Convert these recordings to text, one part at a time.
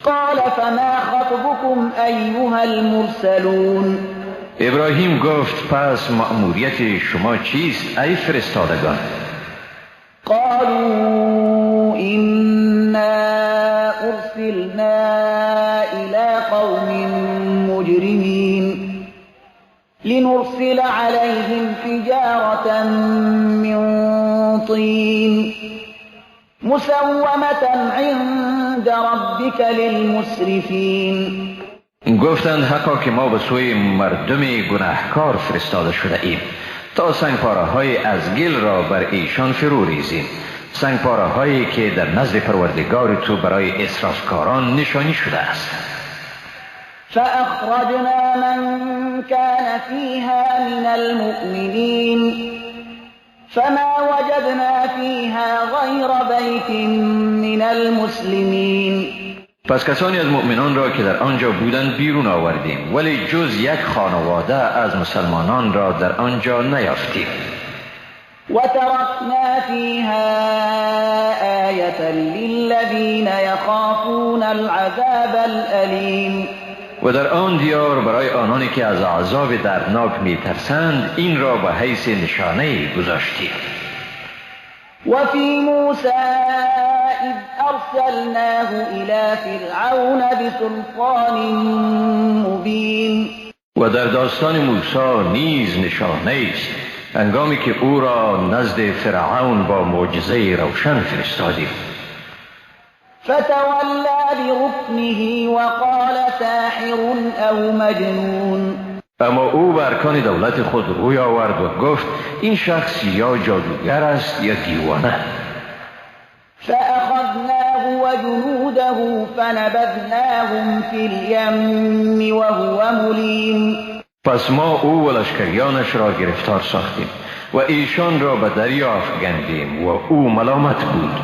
قال فما خطبكم ایها المرسلون. ابراهیم گفت پس مأموریت شما چیست ای فرستادگان؟ قالوا إنا أرسلنا إلى قوم مجرمين لنرسل عليهم حجارة من طين مسومة عند ربك للمسرفين. گفتند حقا که ما به سوی مردم گناهکار فرستاده شده ایم تا سنگپاره های از گل را بر ایشان فرو ریزیم، سنگپاره هایی که در نزد پروردگار تو برای اسرافکاران نشانی شده است. فأخرجنا من كان فيها من المؤمنين فما وجدنا فيها غير بيت من المسلمين. پس کسانی از مؤمنان را که در آنجا بودند بیرون آوردیم، ولی جز یک خانواده از مسلمانان را در آنجا نیافتیم. و ترکنا فیها آیة للذین یخافون العذاب الالیم. و در آن دیار برای آنانی که از عذاب دردناک میترسند این را به حیث نشانه گذاشتیم. و فی موسی اذ ارسلناه الى فرعون بسلطان مبین. و در داستان موسی نیز نشانه است، هنگامی که او را نزد فرعون با معجزه روشن فرستادیم. فتولى بركنه وقال ساحر او مجنون. اما او به ارکان دولت خود روی آورد و گفت این شخص یا جادوگر است یا دیوانه. فأخذناه وجنوده فنبذناهم في اليم وهو ملیم. پس ما او و لشکریانش را گرفتار ساختیم و ایشان را به دریا افگندیم و او ملامت بود.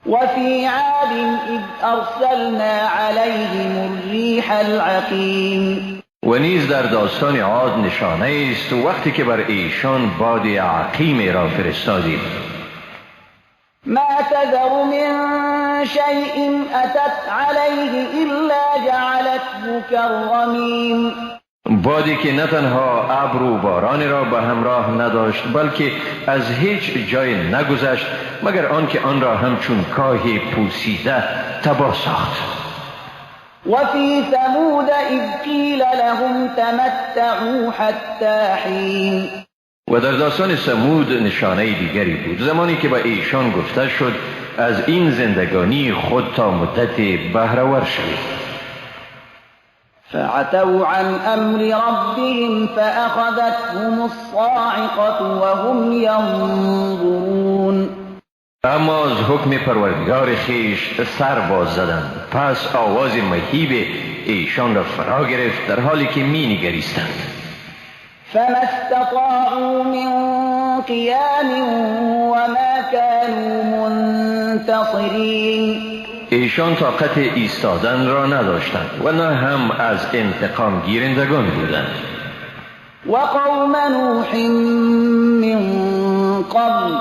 وفي عاد اذ ارسلنا عليهم الريح العقيم. و نیز در داستان عاد نشانه است وقتی که بر ایشان باد عقیم را فرستادیم. ما تذر من شيء اتت عليه الا جعلته كالرميم. بادی که نه تنها ابر و باران را به همراه نداشت بلکه از هیچ جای نگذشت مگر آنکه آن را همچون کاه پوسیده تباه ساخت. و فی ثمود اذ قیل لهم تمتعوا حتی حین. و در داستان ثمود نشانه دیگری بود، زمانی که به ایشان گفته شد از این زندگانی خود تا مدت بهره ور شوید. فعتوا عن امر ربهم فاخذتهم الصاعقة وهم ينظرون. اما از حکم پروردگار خویش سر باز زدند، پس آواز مهیب ایشان را فرا گرفت در حالی که می نگریستند. فما استطاعوا من قیام وما كانوا منتصرین. ایشان طاقت ایستادن را نداشتند و نه هم از انتقام گیرندگان بودند. و قوم نوح من قبل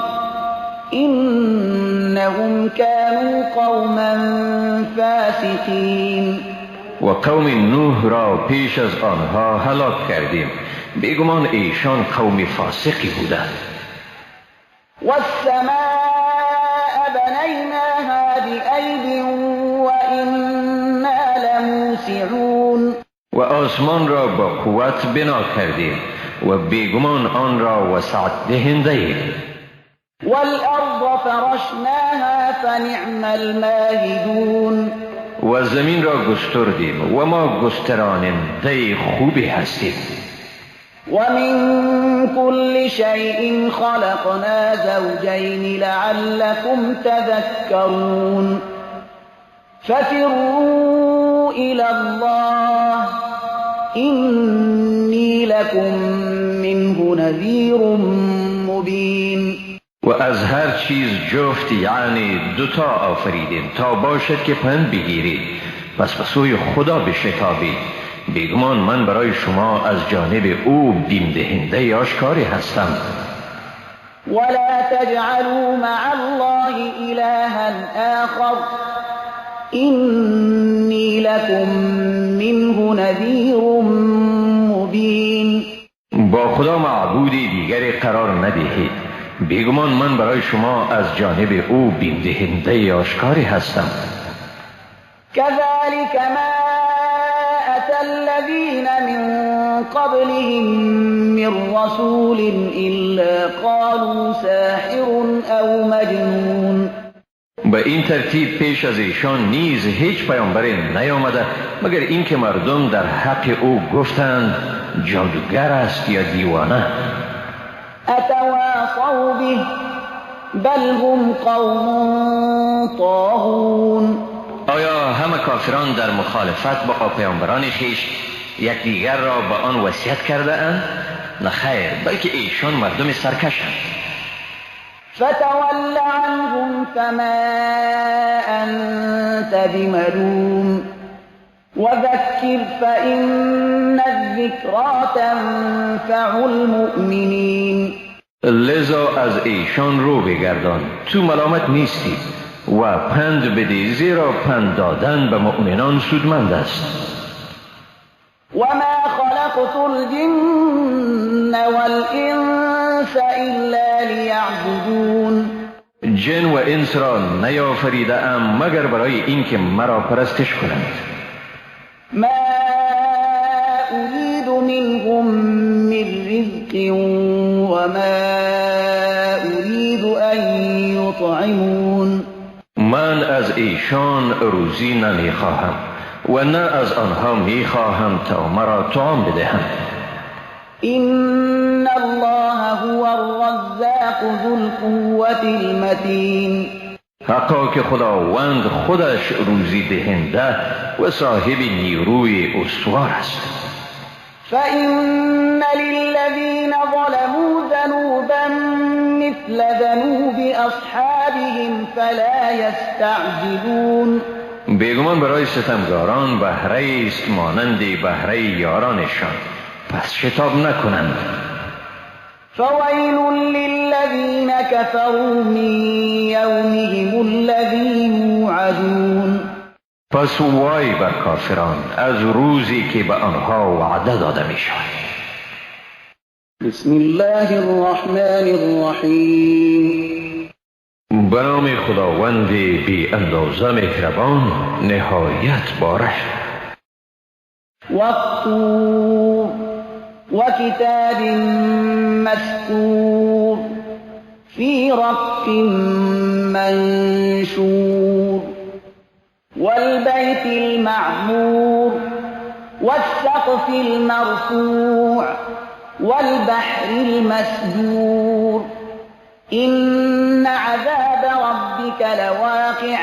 انهم كانوا قوما فاسقین. و قوم نوح را پیش از آنها هلاک کردیم، بیگمان ایشان قوم فاسقی بودند. والسماء بنیناها بأید وإنا لموسعون. و آسمان را با قوت بنا کردیم و بیگمان آن را وسعت دهنده ایم. والأرض فرشناها فنعم الماهدون. و زمین را گستردیم و ما گستراننده خوبی هستیم. ومن كل شيء خلقنا زوجين لعلكم تذكرون. ففروا إلى الله إني لكم منه نذير مبين. و از هر چیز جفت یعنی دوتا آفریدیم تا باشد که پند بگیرید، پس به سوی خدا بشتابید، بیگمان من برای شما از جانب او بیم دهنده آشکاری هستم. ولا تجعلوا مع الله إلها آخر إني لكم منه نذیر مبین. با خدا معبود دیگری قرار ندهید، بیگمان من برای شما از جانب او بیم دهنده آشکاری هستم. كذلك ما أتى الذين من قبلهم من رسول إلا قالوا ساحر أو مجنون. به این ترتیب پیش از ایشان نیز هیچ پیامبری نیامده مگر اینکه مردم در حق او گفتند جادوگر است یا دیوانه. اتواصوا به بل هم قوم طاغون. آیا همه کافران در مخالفت با پیامبران خویش یکدیگر را به آن وصیت کرده اند؟ نه خیر، بلکه ایشان مردم سرکشند. فتول عنهم فما أنت بملوم وذكر فإن الذكرى تنفع المؤمنين. لذا از ایشان رو بگردان، تو ملامت نیستی و پند بده، زیرا پند دادن به مؤمنان سودمند است. وما خلقت الجن والإنس إلا ليعبدون. جن و انس را نیافریده ام مگر برای اینکه مرا پرستش کنند. ما أريد منهم من رزق وما أريد أن يطعمون. من از ایشان روزی نمیخواهم و نه از آنها میخواهم تا مرا طعام بدهند. إن الله هو الرزاق ذو القوة المتین. حقا که خداوند خودش روزی دهنده و صاحب نیروی استوار است. فإن للذین ظلموا ذنوبا مثل ذنوب أصحابهم فلا يستعجلون. بیگمان برای ستمگاران بهره است مانند بهره یارانشان، پس شتاب نکنند. فویل للذین كفروا من یومهم الذی یوعدون. پس وای بر کافران از روزی که به آنها وعده داده می شود. بسم الله الرحمن الرحیم. به نام خداوند بی اندازه مهربان نهایت بارش. والطور وكتاب مسطور في رق منشور والبيت المعمور والسقف المرفوع والبحر المسجور إن عذاب ربك لواقع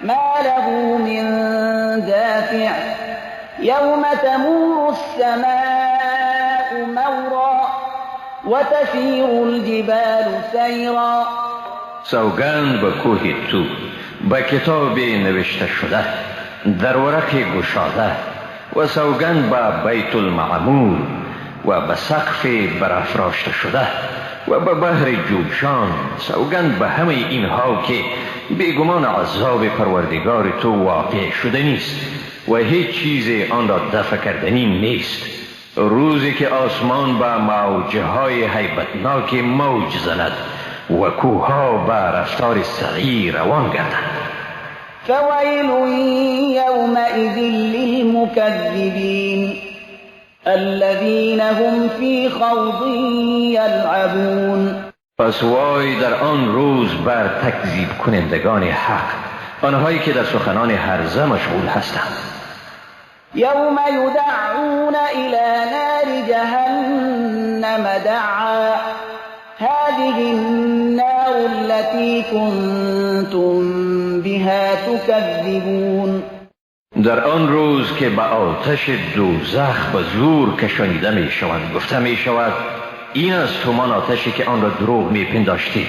ما له من دافع يوم تمور السماء مورا وتسير الجبال سيرا. سوگند به کوه تو، به کتاب نوشته شده در ورق گشاده، و سوگند به بیت المعمور و به سقف برافراشته شده و به بحر جوشان، سوگند به همه اینها که بیگمان عذاب پروردگار تو واقع شده نیست و هیچ چیز آن را دفع کردنی نیست. روزی که آسمان به موجهای هیبتناک موج زند و کوهها به رفتار سریع روان گردند. فویل یومئذ للمکذبین الذین هم فی خوض یلعبون. پس وای در آن روز بر تکذیب کنندگان حق، آنهایی که در سخنان هرزه مشغول هستند. یوم یدعون الی نار جهنم دعا هذه النار التي كنتم بها تكذبون. در آن روز که به آتش دوزخ به زور کشانیده می شوند، گفته می شود این است همان آتشی که آن را دروغ می پنداشتید.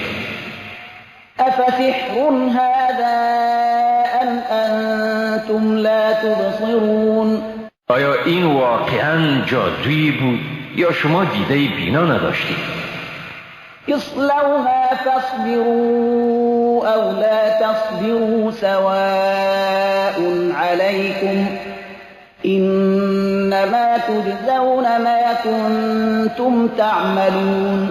افسحر هذا ام انتم لا تبصرون. آیا این واقعا جادویی بود یا شما دیده بینا نداشتید؟ اصلوها فاصبروا او لا تصبروا سواء عليكم إنما تجزون ما كنتم تعملون.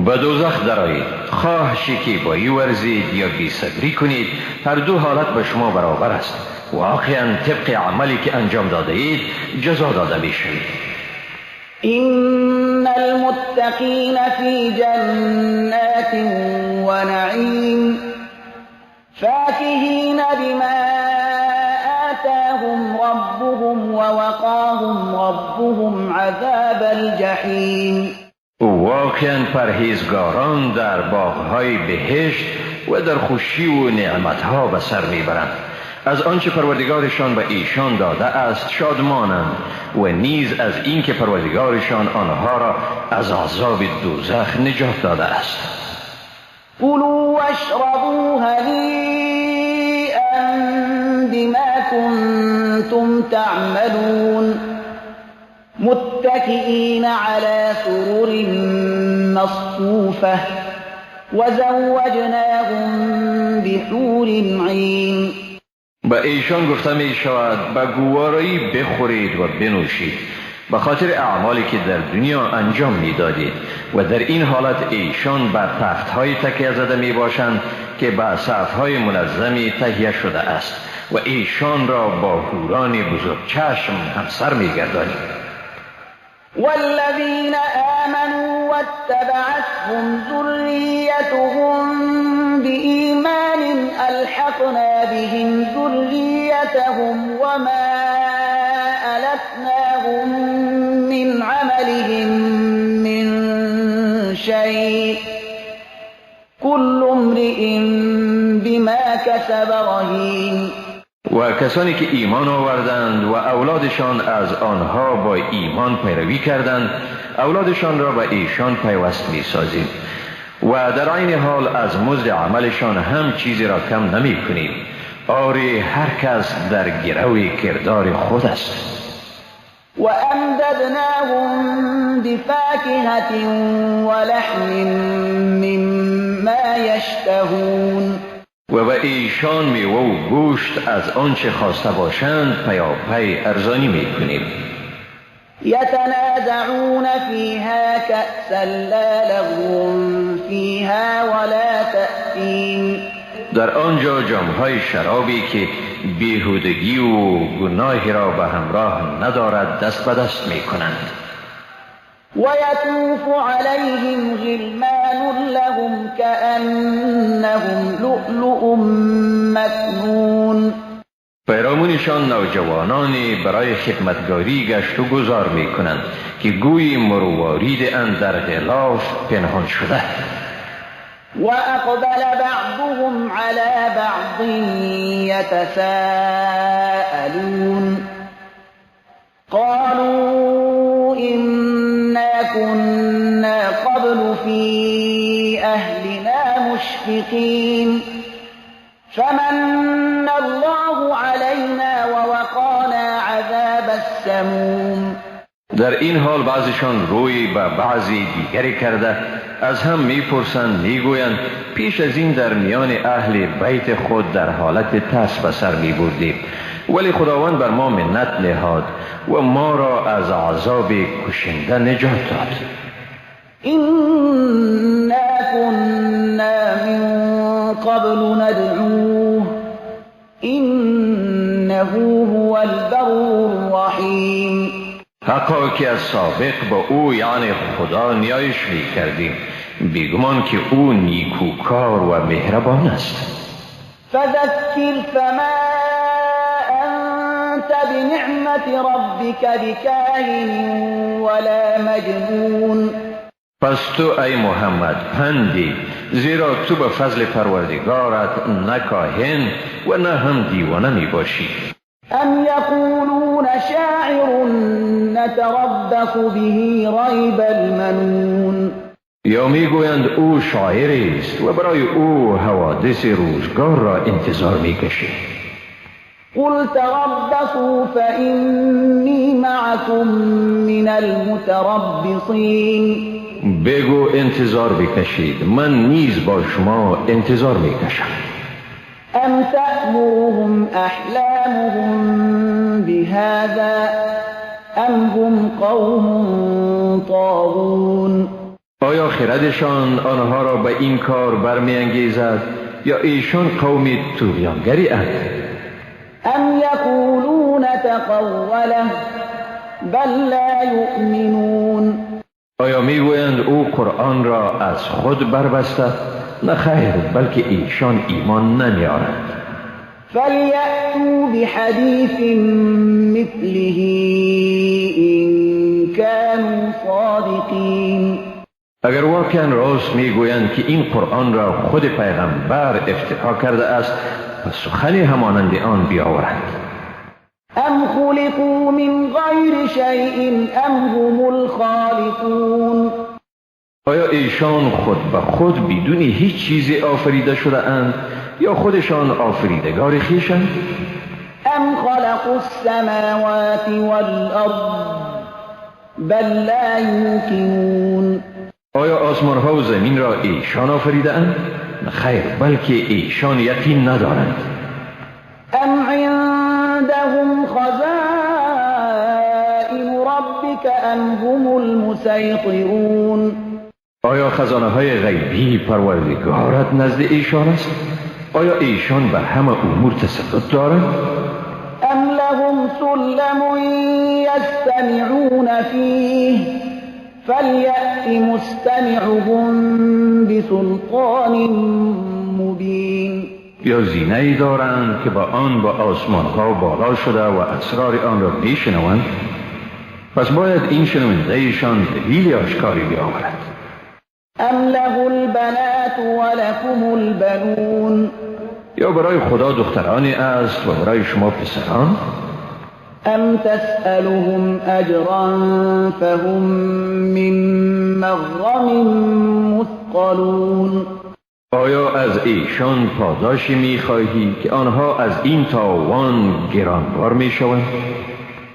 به دوزخ درآیید، خواه شکیبایی ورزید یا بی‌صبری کنید، هر دو حالت به شما برابر است. واقعا طبق عملی که انجام داده اید جزا داده می شوید. إن المتقین فی جنات ونعیم فاکهین بما آتاهم ربهم ووقاهم ربهم عذاب الجحیم. واقعا پرهیزگاران در باغهای بهشت و در خوشی و نعمتها به سر میبرند. از آنچه پروردگارشان به ایشان داده است شادمانند و نیز از اینکه پروردگارشان آنها را از عذاب دوزخ نجات داده است. کلوا واشربوا هنیئا بما کنتم تعملون متکئین علی سرر مصفوفة وزوجناهم بحور عین. به ایشان گفته می شود به گوارایی بخورید و بنوشید به خاطر اعمالی که در دنیا انجام می دادید، و در این حالت ایشان بر تختهای تکیه زده می باشند که به صفهای منظمی تهیه شده است و ایشان را با حوران بزرگ چشم همسر می گردانیم. والذین آمنوا واتبعتهم ذریتهم بإیمان ألحقنا بهم ذریتهم وما ألتناهم من عملهم من شيء كل امرئ بما كسب رهین. و کسانی که ایمان آوردند و اولادشان از آنها با ایمان پیروی کردند، اولادشان را به ایشان پیوست می سازیم و در عین حال از مزد عملشان هم چیزی را کم نمی کنیم. آری هر کس در گرو کردار خود است. و امددناهم بفاکهة ولحم مما یشتهون. و به ایشان میوه و گوشت از آنچه خواسته باشند پیاپی ارزانی می کنیم. یتنازعون فیها کأسا لا لغو فیها ولا تأثیم. در آنجا جامهای شرابی که بیهودگی و گناهی را به همراه ندارد دست به دست می کنند. ويطوف عليهم غلمان لهم كأنهم لؤلؤ مكنون. پیرامونشان نوجوانانی برای خدمتگاری گشت و گذار می کنند که گویی مروارید اندر غلاف پنهان شده. وأقبل بعضهم على بعض يتساءلون قالوا إنا كنا قبل في أهلنا مشفقين فمن الله علينا ووقانا عذاب السموم. در این حال بعضیشان روی به بعضی دیگری کرده از هم میپرسند، میگویند پیش از این در میان اهل بیت خود در حالت ترس به سر میبردیم، ولی خداوند بر ما منت نهاد و ما را از عذاب کشنده نجات داد. إنا كنا من قبل ندعوه إنه هو البر الرحیم. حقا که از سابق با او یعنی خدا نیایش می کردیم، بیگمان که او نیکوکار و مهربان است. فذکر فما أنت بنعمت ربك بكاهن ولا مجنون. پس تو ای محمد پندی، زیرا تو به فضل پروردگارت نه کاهن و نه هم دیوانه می باشی. أم يقولون شاعر نتربص به ریب المنون. یا میگویند او شاعر است و برای او حوادث روزگار را انتظار میکشیم. قل تربصوا فإني معكم من المتربصين. بگو انتظار بکشید، من نیز با شما انتظار میکشم. ام تأمرهم احلامهم بهذا ام هم قوم طاغون. آیا خردشان آنها را به این کار برمی‌انگیزد یا ایشان قوم طغیانگری اند؟ ام یقولون تقوله بل لا یؤمنون. آیا میگویند او قرآن را از خود بربسته؟ نه خیر، بلکه ایشان ایمان نمیآرند. فلیأتوا بحدیث مثله إن كانوا صادقین. اگر واقعا راست میگویند که این قرآن را خود پیغمبر افتراع کرده است، پس سخنی همانند آن بیاورند. ام خلقوا من غیر شیء ام هم الخالقون. آیا ایشان خود به خود بدون هیچ چیزی آفریده شده اند یا خودشان آفریدگار خویشند؟ ام خلقوا السماوات والارض بل لا یوقنون. آیا آسمان ها و زمین را ایشان آفریده اند؟ خیر، بلکه ایشان یقین ندارند. ام عندهم خزائن ربک ام هم المسیطرون. آیا خزانه های غیبی پروردگارت نزد ایشان است؟ آیا ایشان بر همه امور تسلط دارند؟ ام لهم سلم یستمعون فیه فلیأت مستمعهم بسلطان مبین. یا زینه‌ای دارند که با آن با آسمان ها بالا شده و اسرار آن را میشنوند؟ پس باید این شنونده ایشان دلیل آشکاری بیاورد. ام له البنات ولکم البنون. یا برای خدا دخترانی است و برای شما پسران؟ ام تسألهم اجرا فهم من مغرم مثقلون. آیا از ایشان پاداشی میخواهی که آنها از این تاوان گرانبار میشوند؟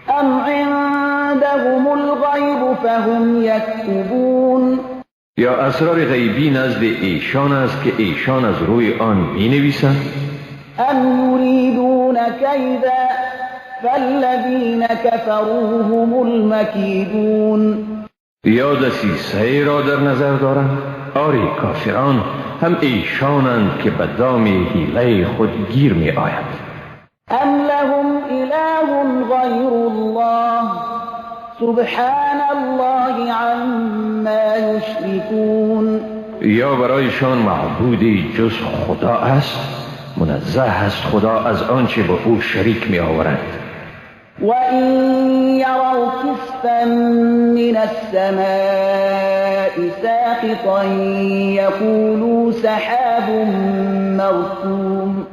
ام عندهم الغیب فهم یکتبون. یا اسرار غیبی نزد ایشان است که ایشان از روی آن می نویسند؟ ام یریدون کیدا فالذین کفروا هم المکیدون. یا دسیسه را در نظر دارند؟ آری، کافران هم ایشانند که به دام حیله خود گیر می آیند. ام لهم اله غیر الله سبحان الله عما یشرکون. یا برایشان معبودی جز خدا است؟ منزه است خدا از آنچه به او شریک می آورند. و این یروا کسفا من السماء ساقطا یقولوا سحاب مرکوم.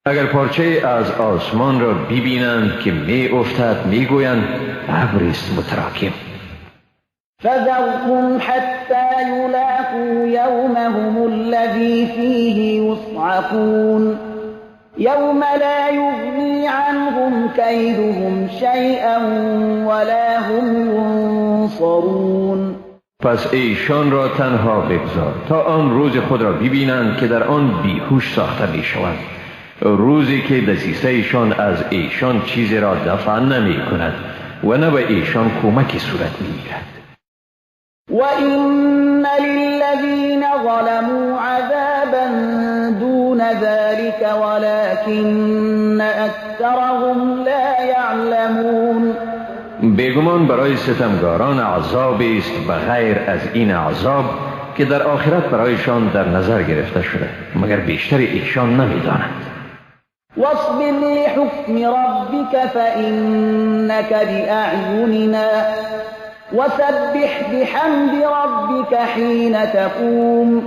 اگر پارچه از آسمان را ببینند که می افتد، می گویند ابر است متراکم. فذرهم حتی یلاقوا یومهم الذی فیه یصعقون یوم لا یغنی عنهم کیدهم شیئا ولا هم ینصرون. پس ایشان را تنها بگذار تا آن روز خود را ببینند که در آن بیهوش ساخته می شوند، روزی که دسیسه ایشان از ایشان چیزی را دفع نمی کند و نه به ایشان کمکی صورت می گیرد. و این للذین ظلموا عذابا دون ذلك ولكن اکثرهم لا یعلمون. بیگمان برای ستمگاران عذابی است به غیر از این عذاب که در آخرت برایشان در نظر گرفته شده، مگر بیشتر ایشان نمیدانند. واصبر لحکم ربک فإنک بأعیننا وسبح بحمد ربک حین تقوم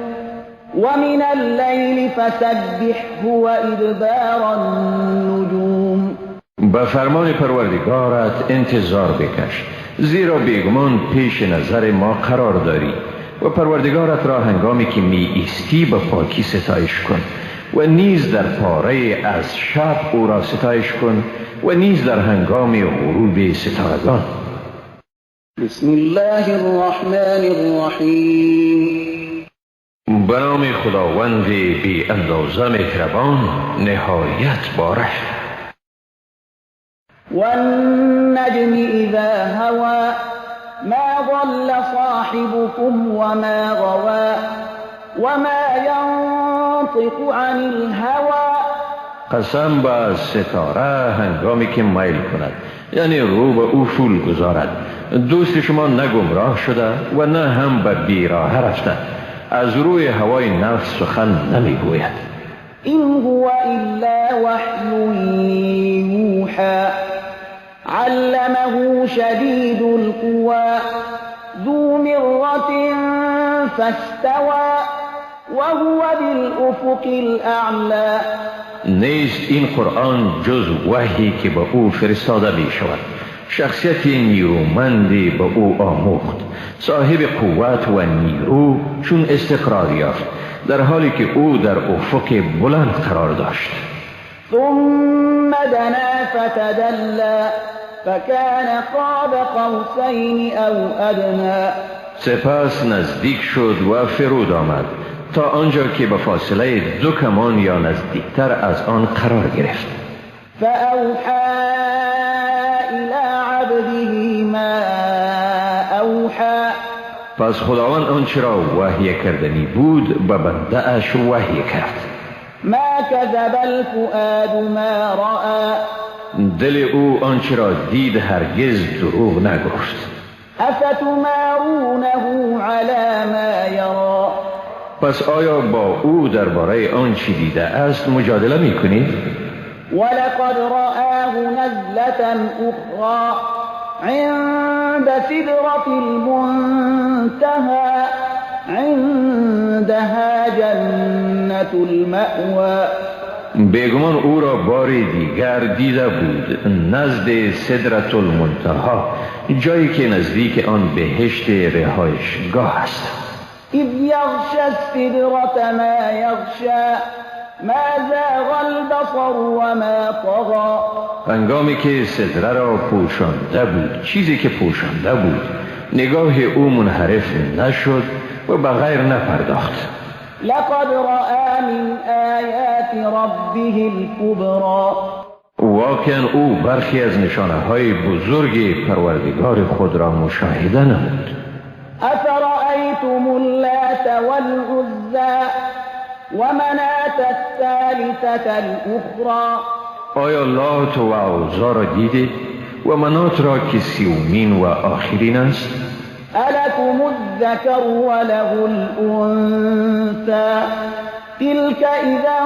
ومن اللیل فسبحه وإدبار النجوم. به فرمان پروردگارت انتظار بکش، زیرا بیگمان پیش نظر ما قرار داری و پروردگارت را هنگامی که می ایستی به پاکی ستایش کن و نیز در پاره از شب او را ستایش کن و نیز در هنگام غروب ستارگان. بسم الله الرحمن الرحیم. به نام خداوند بی اندازه مهربان، نهایت بارش. والنجم اذا هوى ما ضل صاحبكم وما غوى وما ينطق عن الهوى. قسم به ستاره هنگامی که میل کند، یعنی رو به او فول گذارد. دوست شما نه گمراه شده و نه هم به بیراه رفته، از روی هوای نفس سخن نمیگوید. این هو الا وحی یوحى علمه شدید القوى ذو مرة فاستوى وهو بالافق الاعلى. نیست این قرآن جز وحی که به او فرستاده می شود. شخصیت نیرومندی به او آموخت، صاحب قوت و نیرو چون استقرار یافت، در حالی که او در افق بلند قرار داشت. ثم دنا فتدلى فكان قاب قوسین او ادنى. سپس نزدیک شد و فرود آمد تا آنجا که به فاصله 2 کمان یا نزدیکتر از آن قرار گرفت. فأوحى إلى عبده ما أوحى. پس خداوند آنچه را وحی کردنی بود به بنده اش وحی کرد. ما كذب الفؤاد ما رأى. دل او آنچه را دید هرگز دروغ نگفت. افتمارونه علی ما یرا. پس آیا با او درباره آنچه دیده است مجادله میکنید؟ ولقد رآه نزلة أخرى عند سدرة المنتهى عندها جنة المأوى. بیگمان او را بار دیگر دیده بود نزد سدرة المنتهى، جایی که نزدیک آن بهشت رهایشگاه است. اذ یغشى السدرة ما یغشى ما زاغ البصر وما طغى. هنگامی که سدره را پوشانده بود، چیزی که پوشانده بود، نگاه او منحرف نشد و به غیر نپرداخت. لقد رأى من آیات ربه الكبرى. واقعا او برخی از نشانه های بزرگ پروردگار خود را مشاهده نمود. افرأیتم اللات والعزى ومناة الثالثة الأخرى. آیا لات و عزا را دیدید و منات را که سومین و آخرین است؟ ألكم الذكر وله الأنثى تلك إذا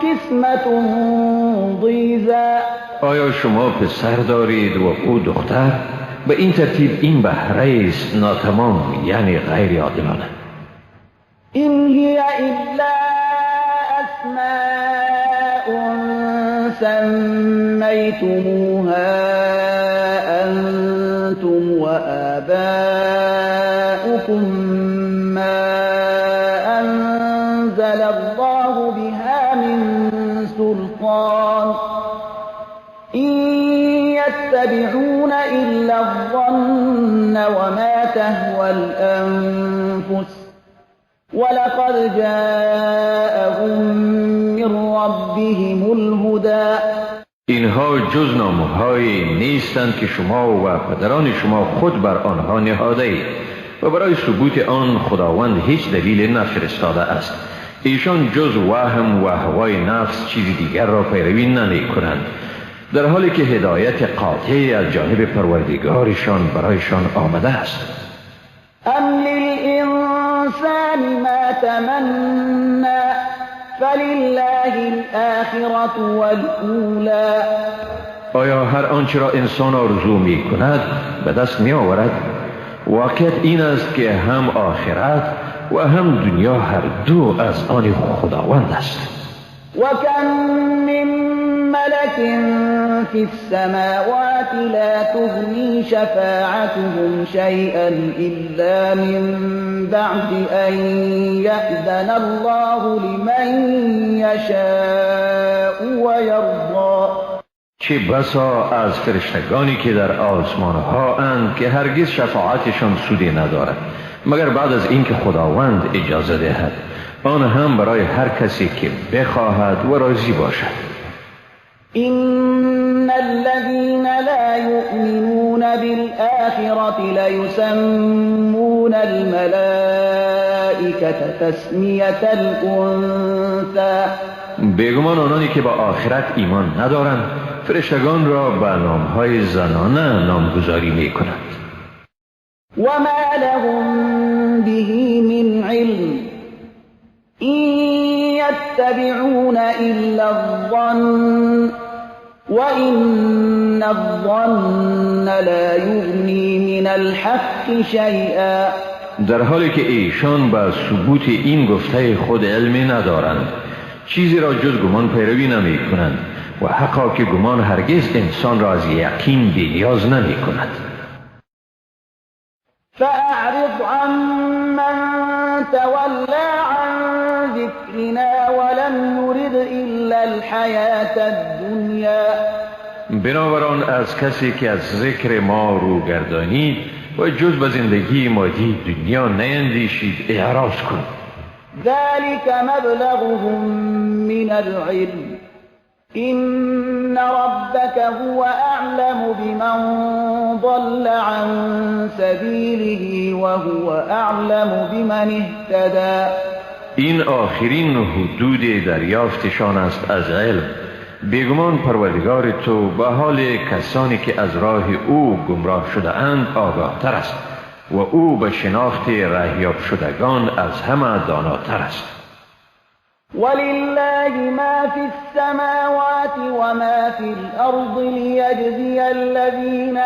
قسمة ضيزى. آیا شما پسر دارید و او دختر؟ به این ترتیب این بهره است ناتمام، یعنی غیر عادلانه. إن هي إلا أسماء سميتموها أنتم وآباؤكم ما أنزل الله بها من سلطان إن يتبعون إلا الظن وما تهوى الأنفس ولقد جاءهم من ربهم الهدى. اینها جز نامه‌هایی نیستند که شما و پدران شما خود بر آنها نهاده اید و برای ثبوت آن خداوند هیچ دلیل نفرستاده است. ایشان جز وهم و هوای نفس چیز دیگر را پیروی نمی کنند، در حالی که هدایت قاطع از جانب پروردگارشان برایشان آمده است. ام للإنسان ما تمنى فلله الآخرة والأولى. آیا هر آنچه را انسان آرزو می کند به دست می آورد؟ واقعیت این است که هم آخرت و هم دنیا هر دو از آن خداوند است. وكم من ملك في السماوات لا تغني شفاعتهم شيئا إلا من بعد أن يأذن الله لمن يشاء ويرضى. چه بسا از فرشتگانی که در آسمان ها اند که هرگز شفاعتشان سودی ندارد مگر بعد از اینکه خداوند اجازه دهد آن هم برای هر کسی که بخواهد و راضی باشد. إن الذين لا يؤمنون بالآخرة ليسمون الملائكة تسمية الأنثى. بیگمان آنانی که با آخرت ایمان ندارند فرشتگان را به نامهای زنانه نامگذاری میکنند. وما لهم به من علم إن يتبعون إلا الظن وإن الظن لا يغني من الحق شيئا. در حالی که ایشان به ثبوت این گفته خود علمی ندارند، چیزی را جز گمان پیروی نمی کنند و حقا که گمان هرگز انسان را از یقین بی‌نیاز نمی کند. فأعرض عمن تولى عن ذكرنا ولم يرد إلا الحياة الدنيا. بنابران از کسی که از ذکر ما رو گردانید و جز به زندگی مادی دنیا نیندیشید اعراض کن. ذلك مبلغهم من العلم إن ربك هو أعلم بمن ضل عن سبيله وهو أعلم بمن اهتدى. این آخرین حدود دریافتشان است از علم. بیگمان پروردگار تو به حال کسانی که از راه او گمراه شده اند آگاه تر است و او به شناخت رهیاب شدگان از همه داناتر است. ولله ما في السماوات وما في الأرض ليجزي الذين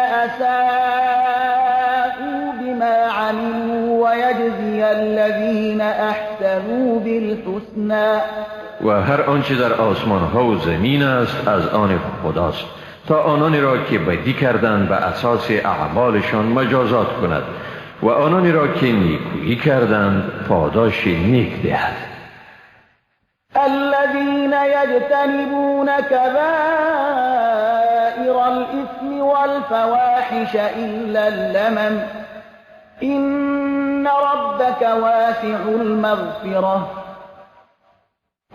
أساءوا بما عملوا ويجزي الذين أحسنوا بالحسنى. و هر آنچه در آسمان ها و زمین است از آن خداست تا آنانی را که بدی کردند به اساس اعمالشان مجازات کند و آنانی را که نیکویی کردند پاداش نیک دهد. الذين يجتنبون كبائر الإثم والفواحش إلا اللمم إن ربك واسع المغفرة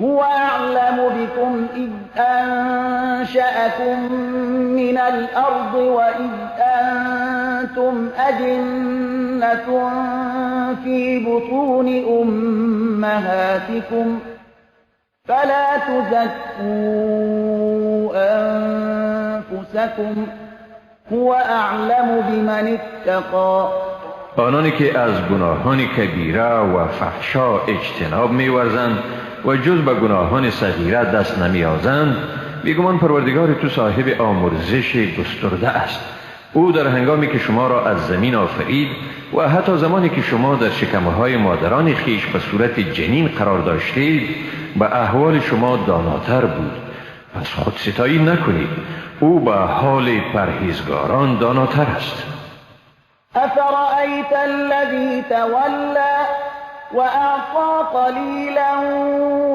هو أعلم بكم إذ أنشأكم من الأرض وإذ أنتم أجنة في بطون أمهاتكم فلا تزكوا أنفسكم هو أعلم بمن اتقى. آنانی که از گناهان کبیره و فحشا اجتناب می‌ورزند و جز به گناهان صغیره دست نمی‌آزند، بیگمان پروردگار تو صاحب آمرزش گسترده است. او در هنگامی که شما را از زمین آفرید و حتی زمانی که شما در شکمهای مادران خیش به صورت جنین قرار داشتید به احوال شما داناتر بود. پس خودستایی نکنید، او به حال پرهیزگاران داناتر است. افرأیت الذی تولی وأعطی قلیلا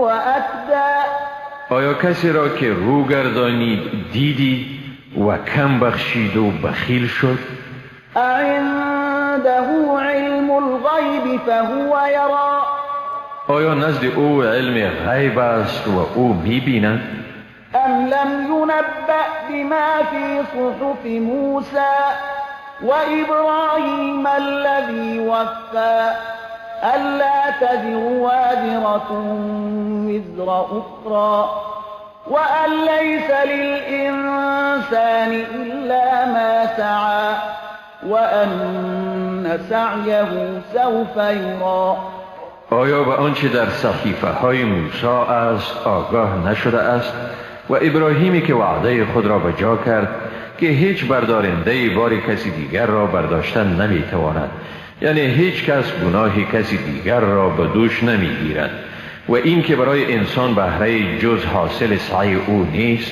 وأکدی. آیا کسی را که رو گردانید دیدی و کم بخشید و بخیل شد؟ أعنده علم الغیب فهو یرا. آیا نزد او علم غیب است و او میبیند؟ ام لم ينبأ بما في صحف موسى وإبراهيم الذي وفى ألا تزر وازرة وزر أخرى وأن ليس للإنسان إلا ما سعى وأن سعيه سوف يرى. آیا به آنچه در صحیفه های موسی است آگاه نشده است و ابراهیمی که وعده خود را به جا کرد که هیچ بردارنده بار کسی دیگر را برداشتن نمیتواند، یعنی هیچ کس گناه کسی دیگر را به دوش نمیگیرد، و این که برای انسان بهره جز حاصل سعی او نیست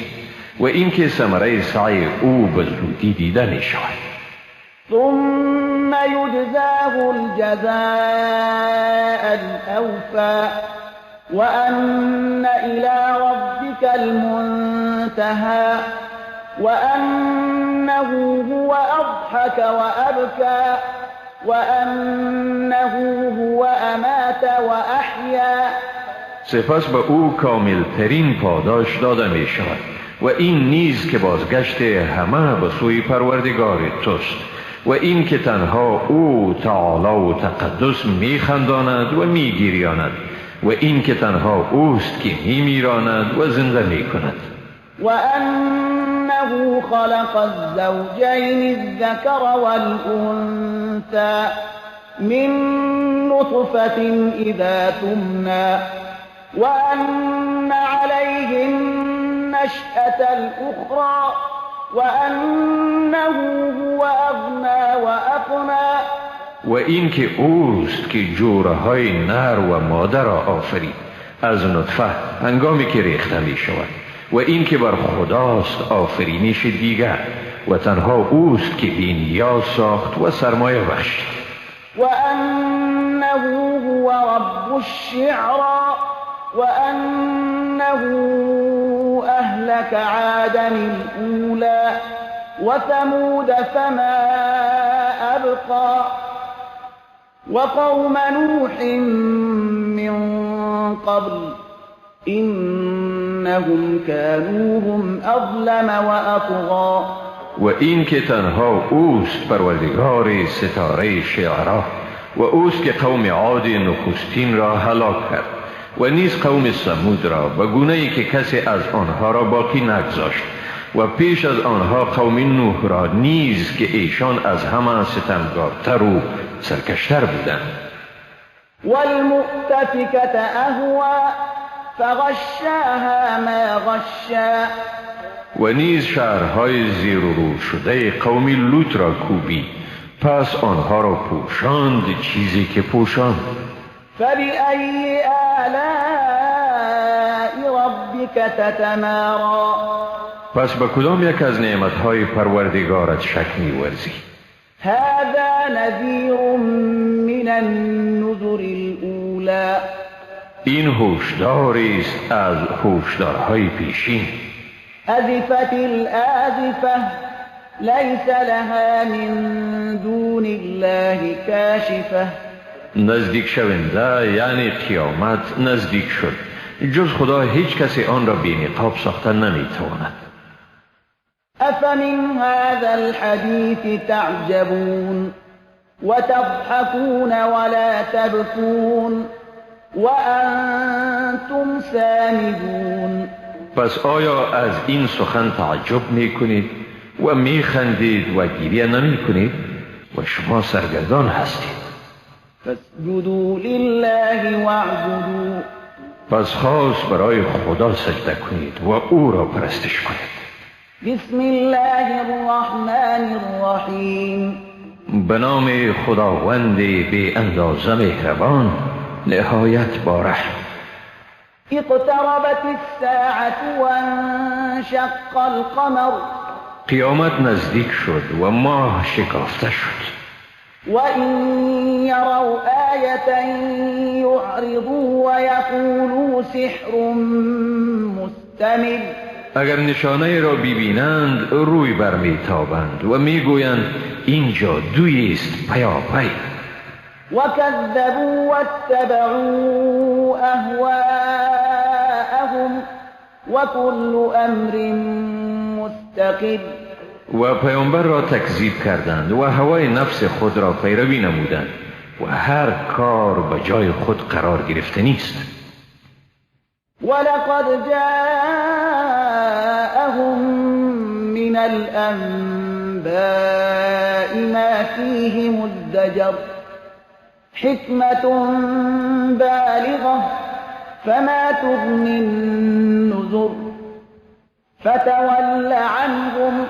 و این که ثمره سعی او به زودی دیده می شود. ثم یجزاه الجزاء الأوفى وأن إلى ربك المنتهى وأنه هو أضحك وأبكى وأنه هو أمات وأحيا. سپس به او کاملترین پاداش داده می شود و این نیز که بازگشت همه به سوی پروردگار توست و این که تنها او تعالی و تقدس می خنداند و می گریاند و این که تنها اوست که می میراند و زنده می کند. وأنه خلق الزوجين الذكر والأنثى من نطفة إذا تمنى وأن عليه النشأة الأخرى وأنه هو أغنى وأقنى. و این که اوست که جورهای نر و ماده را آفرید از نطفه هنگامی که ریخته می شود و این که بر خداست آفرینش دیگر و تنها اوست که بی نیاز ساخت و سرمایه بخشید. وأنه هو رب الشعرى وأنه أهلك عادا الأولى وثمود فما أبقى وقوم نوح من قبل إنهم كانوا هم أظلم وأطغى. و این که تنها اوست پروردگار ستاره شعرا و اوست که قوم عاد نخستین را هلاک کرد و نیز قوم ثمود را به گونه ای که کسی از آنها را باقی نگذاشت و پیش از آنها قوم نوح را نیز که ایشان از همه ستمگارتر و سرکشتر بودند. والمؤتفكة أهوى فغشاها ما غشا. و نیز شهرهای زیر و رو شده قوم لوط را کوبید، پس آنها را پوشاند چیزی که پوشاند. فبأي آلاء ربك تتمارى. پس به کدام یک از نعمتهای پروردگارت شک می‌ورزی؟ هذا نذیر من النذر الأولى. این هشداری است از هشدارهای پیشین. أزفت الآزفة ليس لها من دون الله کاشفة. نزدیک شونده یعنی قیامت نزدیک شد، جز خدا هیچ کسی آن را بی نقاب ساخته نمیتواند. أفمن هذا الحديث تعجبون وتضحكون ولا تبكون وأنتم سامدون. پس آیا از این سخن تعجب میکنید و میخندید و گریه نمیکنید و شما سرگردان هستید؟ فاسجدوا لله واعبدوا. پس خاص برای خدا سجده کنید و او را پرستش کنید. بسم الله الرحمن الرحیم. به نام خداوند بی اندازه مهربان نهایت با رحم. اقتربت الساعة وانشق القمر. قیامت نزدیک شد و ماه شکافته شد. وإن يروا آية يعرضوا ويقولوا سحر مستمر. اگر نشانه را ببینند روی برمیتابند و میگویند این جادویی است پیاپی. وكذبوا واتبعوا أهواءهم وكل أمر مستقر. و پیامبر را تکذیب کردند و هوای نفس خود را پیروی نمودند و هر کار به جای خود قرار گرفته نیست. ولقد جاءهم من الأنباء ما فيه مزدجر حكمة بالغة فما تغني النذر فتول عنهم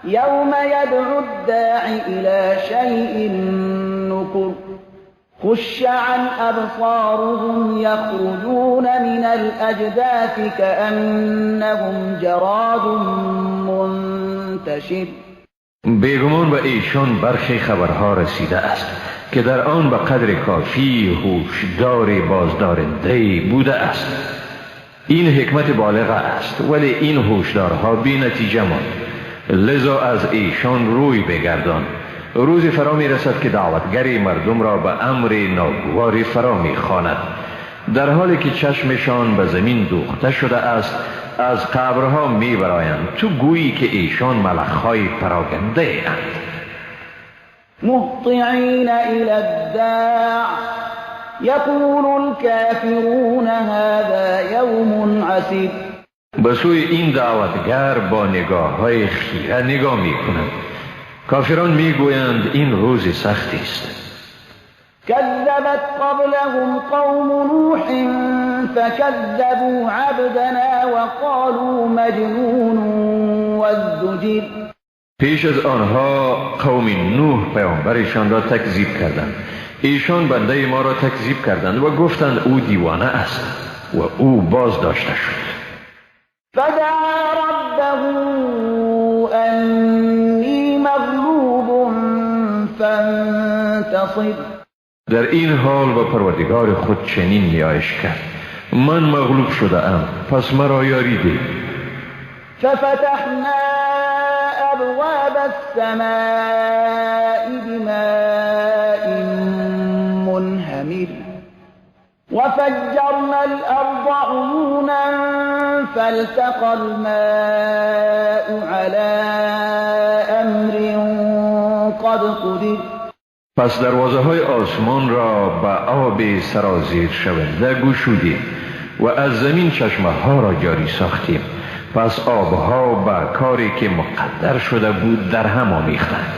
يوم يدعو الداع إلى شيء نكر خش عن أبصارهم يخرجون من الأجداث كأنهم جراد منتشر. بیگمان به ایشان برخی خبرها رسیده است که در آن به قدر کافی هوشدار بازدارنده بوده است. این حکمت بالغه است، ولی این هوشدارها بی نتیجه ماند، لذا از ایشان روی بگردان. روزی فرا می رسد که دعوتگر مردم را به امر ناگواری فرا می خواند، در حالی که چشمشان به زمین دوخته شده است از قبرها می برایند، تو گویی که ایشان ملخهای پراگنده اند. مهطعین الی الداع یقول الكافرون هذا یوم عسیر. به سوی این دعوتگر با نگاه های خیره نگاه می کنند. کافران می گویند این روز سختی است. كذبت قبلهم قوم نوح فكذبوا عبدنا وقالوا مجنون وازدجر. پیش از آنها قوم نوح پیامبرشان را تکذیب کردند. ایشان بنده ما را تکذیب کردند و گفتند او دیوانه است و او باز داشته شد. فدعا ربه انی مغلوب فانتصر. در این حال با پروردگار خود چنین نیایش کرد: من مغلوب شده ام، پس مرا یاری ده. ففتحنا ابواب السماء بماء منهمر وفجرنا الارض عيونا فالتقى الماء على امر قد قدر. پس دروازه های آسمان را به آب سرازیر شونده گشودیم و از زمین چشمه ها را جاری ساختیم. پس آبها به کاری که مقدر شده بود در هم آمیختند.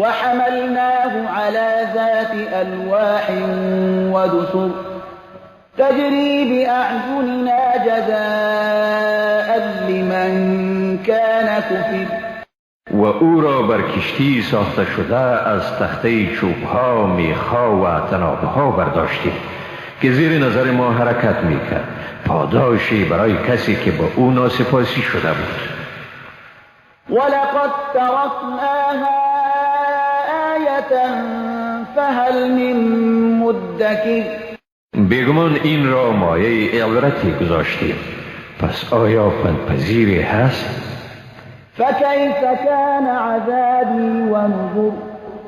و حملناه على ذات الواح ودسر تجری بأعیننا جزاء لمن کان کفر. و او را بر کشتی ساخته شده از تخته چوبها، میخها و تنابها برداشتیم که زیر نظر ما حرکت میکرد، پاداشی برای کسی که با او ناسپاسی شده بود. ولقد ترکناها آیة فهل من مدکر. بیگمان این را مایه عبرتی گذاشتیم، پس آیا پندپذیری هست؟ فکیف کان عذابی و نذر.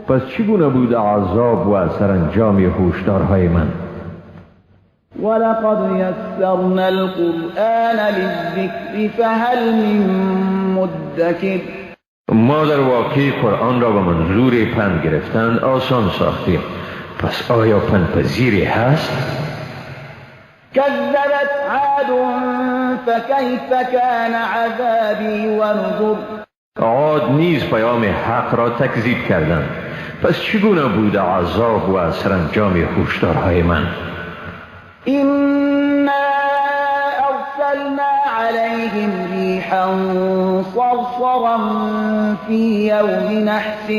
پس چگونه بود عذاب و سرانجام هشدارهای من؟ ولقد یسرنا القرآن للذکر فهل من مدکر. ما در واقع قرآن را به منظور پند گرفتن آسان ساختیم، پس آیا پندپذیری هست؟ كذبت عاد فكيف كان عذابي ونذر. عاد نیز پیام حق را تکذیب کردند، پس چگونه بود عذاب و سرانجام هشدارهای من؟ إنا أرسلنا عليهم ريحا صرصرا في يوم نحس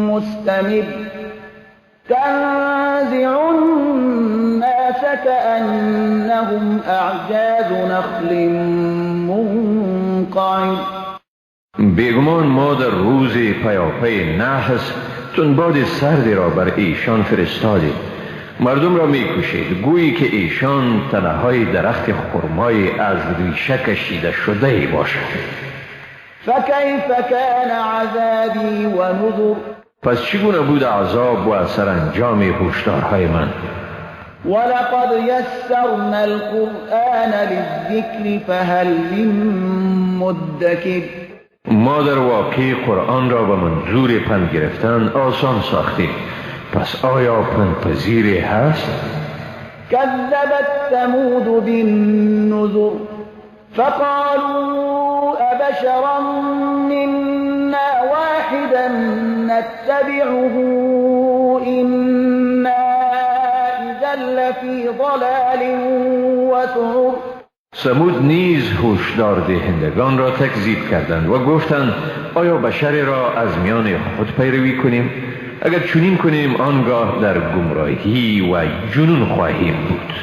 مستمر تنزع الناس كأنهم أعجاز نخل منقعر. بیگمان ما در روز پیاپی نحس تندباد سردی را بر ایشان فرستادیم. مردم را میکشید، گویی که ایشان تنه‌های درخت خرمای از ریشه کشیده شده ای باشد. فکیف کان عذابی و نذر. پس چگونه بود عذاب و سرانجام هشدارهای من؟ ولقد یسرنا القرآن للذکر فهل من مدکر. ما در واقع قرآن را به منظور پند گرفتن آسان ساختیم، پس آیا پندپذیری هست؟ كذبت ثمود بالنذر فقالوا أبشرا منا واحدا نتبعه إنا إذا لفي ضلال وسعر. ثمود نیز هشدار دهندگان را تکذیب کردند و گفتند آیا بشری را از میان خود پیروی کنیم؟ اگر چنین کنیم آنگاه در گمراهی و جنون خواهیم بود.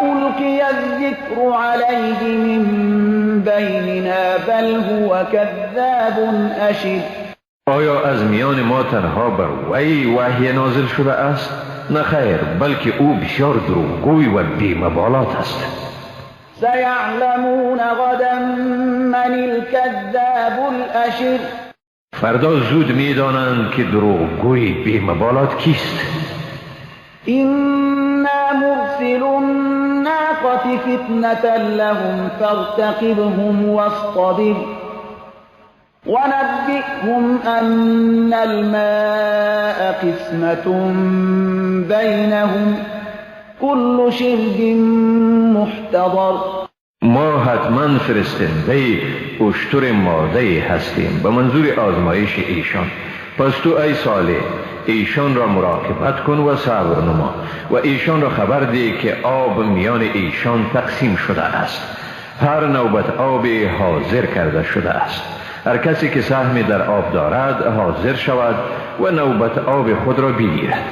ألقی الذکر علیه من بیننا بل هو کذاب اشر. آیا از میان ما تنها بر وی وحی نازل شده است؟ نه خیر، بلکه او بسیار دروغگوی و بی‌مبالات است. سیعلمون غدا من الکذاب الاشر. فردا زود میدانند که دروغگوی بی‌مبالات کیست. إنا مرسل الناقة فتنة لهم فارتقبهم واصطبر ونبئهم أن الماء قسمة بينهم كل شرب محتضر. ما حتما فرستنده اشتر ماده هستیم به منظور آزمایش ایشان. پس تو ای صالح ایشان را مراقبت کن و صبر نما و ایشان را خبر ده که آب میان ایشان تقسیم شده است. هر نوبت آب حاضر کرده شده است. هر کسی که سهمی در آب دارد حاضر شود و نوبت آب خود را بگیرد.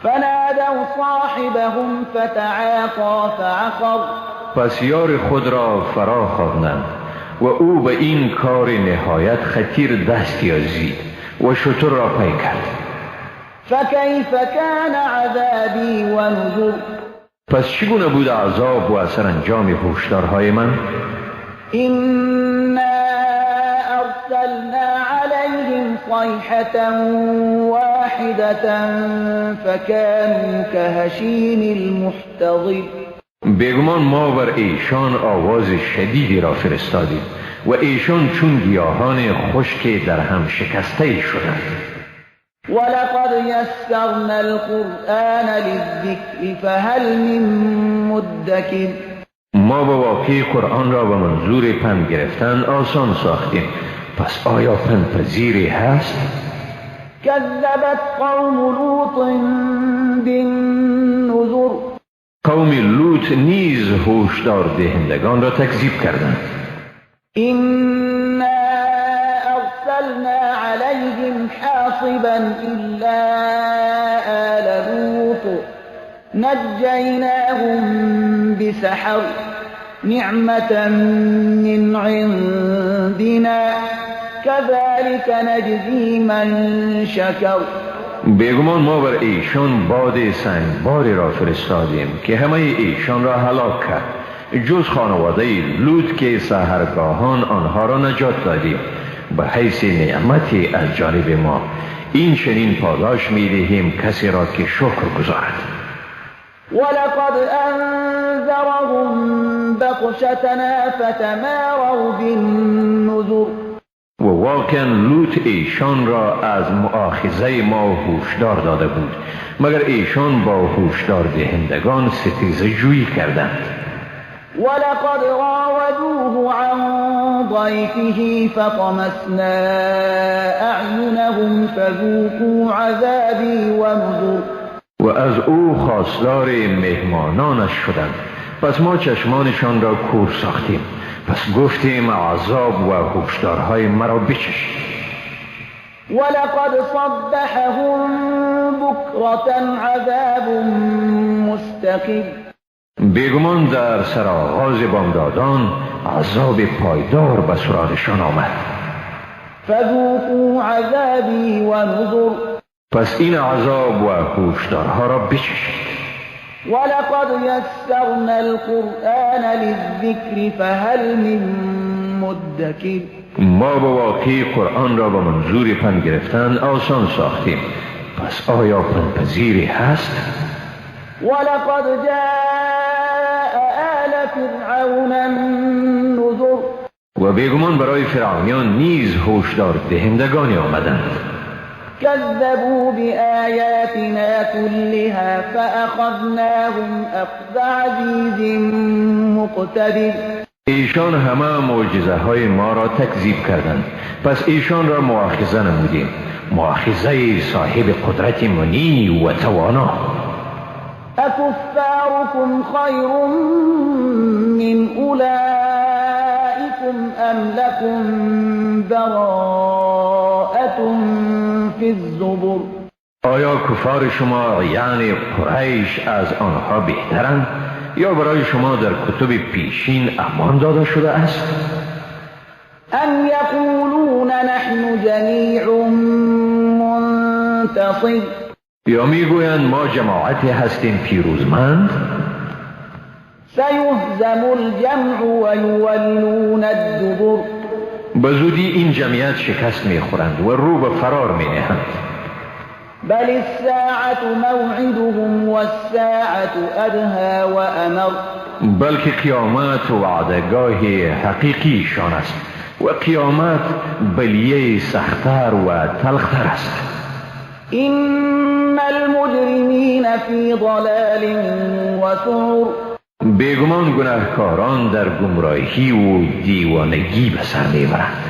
فنادوا صاحبهم فتعاطى فعقر. پس یار خود را فرا خواندند و او به این کار نهایت خطیر دست یازید و شتر را پی کرد. فکیف کان عذابی و نذر. پس چگونه بود عذاب و سرانجام هشدارهای من؟ إنا أرسلنا عليهم صيحة واحدة فكانوا كهشيم المحتضر. بیگمان ما بر ایشان آواز شدیدی را فرستادیم و ایشان چون گیاهان خشک در هم شکسته شدند. ولقد يسرنا القرآن للذكر فهل من مدكر. ما به واقع قرآن را به منظور پند گرفتن آسان ساختیم، پس آیا پند پذیری هست؟ كذبت قوم لوط بالنذر. قوم لوط نیز هشدار دهندگان را تکذیب کردند. إنا أرسلنا عليهم حاصبا إلا آل لوط نجيناهم بسحر نعمة من عندنا كذلك نجزي من شكر. بیگمان ما بر ایشان باد سنگباری را فرستادیم که همه ایشان را هلاک کرد، جز خانواده لوط که سحرگاهان آنها را نجات دادیم به حیث نعمتی از جانب ما. این چنین پاداش می‌دهیم کسی را که شکر گزارد. ولقد انذرهم بطشتنا فتماروا بالنذر. و واقعا لوط ایشان را از مؤاخذه ما هوشدار داده بود، مگر ایشان با هوشدار دهندگان ستیزه جویی کردند. ولقد راودوه عن ضيفه فطمسنا اعینهم فذوقوا عذابی ونذر. و از او خواستار مهمانانش شدند، پس ما چشمانشان را کور ساختیم، پس گفتیم عذاب و هشدارهای مرا بچشید. ولقد صبحهم بکرة عذاب مستقر. بیگمان در سرآغاز بامدادان عذاب پایدار به سراغشان آمد. فذوقوا عذابی و نذر. پس این عذاب و هشدارها را بچشید. ولقد يسرنا القرآن للذكر فهل من مدكر. ما به واقع قرآن را به منظور پند گرفتن آسان ساختیم، پس آیا پندپذیری هست؟ ولقد جاء آل فرعون النذر. و بیگمان برای فرعونیان نیز هشدار دهندگانی آمدند. كذبوا بآياتنا كلها فأخذناهم أخذ عزيز مقتدر. ایشان همه معجزه های ما را تکذیب کردند، پس ایشان را مؤاخذه نمودیم، مؤاخذه صاحب قدرت منی و توانا. أكفاركم خير من أولئكم أم لكم براءة في الزبر. آیا کفار شما یعنی قریش از آنها بهترند یا برای شما در کتب پیشین امان داده شده است؟ ام یقولون نحن جمیع منتصر. یا میگویند ما جماعتی هستیم پیروزمند؟ سیهزم الجمع و یولون الدبر. به زودی این جمعیت شکست میخورند و رو به فرار مینهند. بل الساعة موعدهم والساعة أدهى وأمر. بلکه قیامت وعدگاه حقیقیشان است و قیامت بلیه سختتر و تلختر است. إن المجرمین فی ضلال وسعر. بیگمان گناهکاران در گمراهی و دیوانگی به سر میبرند.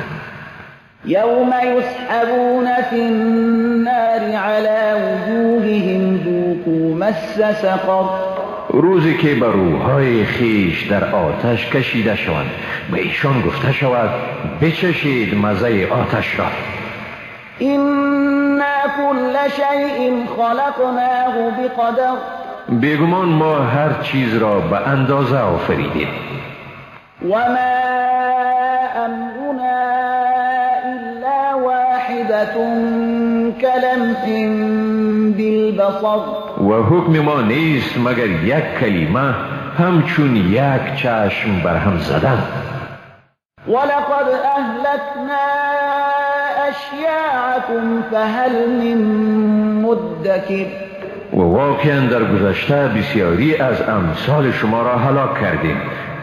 یوم یسحبون فی النار علی وجوههم ذوقوا مس سقر. روزی که بر روحهای خیش در آتش کشیده شوند، به ایشان گفته شود بچشید مزه آتش را. إنا كل شیء خلقناه بقدر. بیگمان ما هر چیز را به اندازه آفریدیم. وما امرنا الا واحدة كلمح بالبصر. و حکم ما نیست مگر یک کلمه، همچون یک چشم بر هم زدن. ولقد اهلكنا اشیاعكم فهل من مدكر. و واقعا در گذشته بسیاری از امثال شما را هلاک کردیم،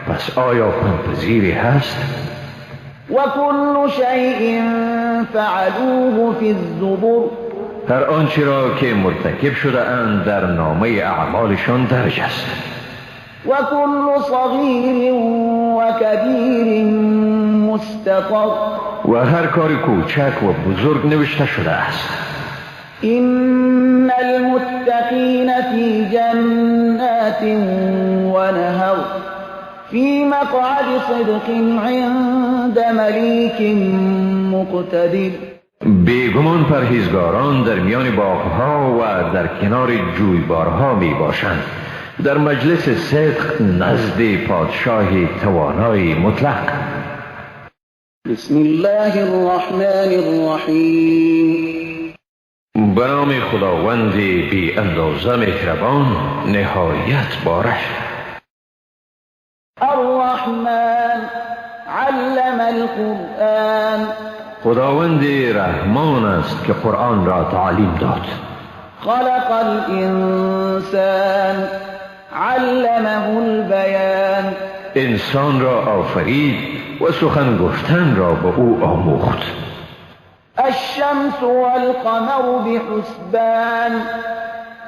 پس آیا پندپذیری هست؟ و کل شیء فعلوه فی الزبر. هر آنچه را که مرتکب شده اند در نامه اعمالشان درج است. و کل صغیر و کبیر مستطر. و هر کار کوچک و بزرگ نوشته شده است. إن المتقین فی جنات ونهر فی مقعد صدق عند ملیک مقتدر. بیگمان پرهیزگاران در میان باغها و در کنار جویبارها می باشند، در مجلس صدق نزد پادشاه توانای مطلق. بسم الله الرحمن الرحیم. به نام خداوند بی اندازه مهربان، نهایت بارش. الرحمن علم القرآن. خداوند رحمان است که قرآن را تعلیم داد. خلق الانسان علمه البیان. انسان را آفرید و سخن گفتن را به او آموخت. الشمس والقمر بحسبان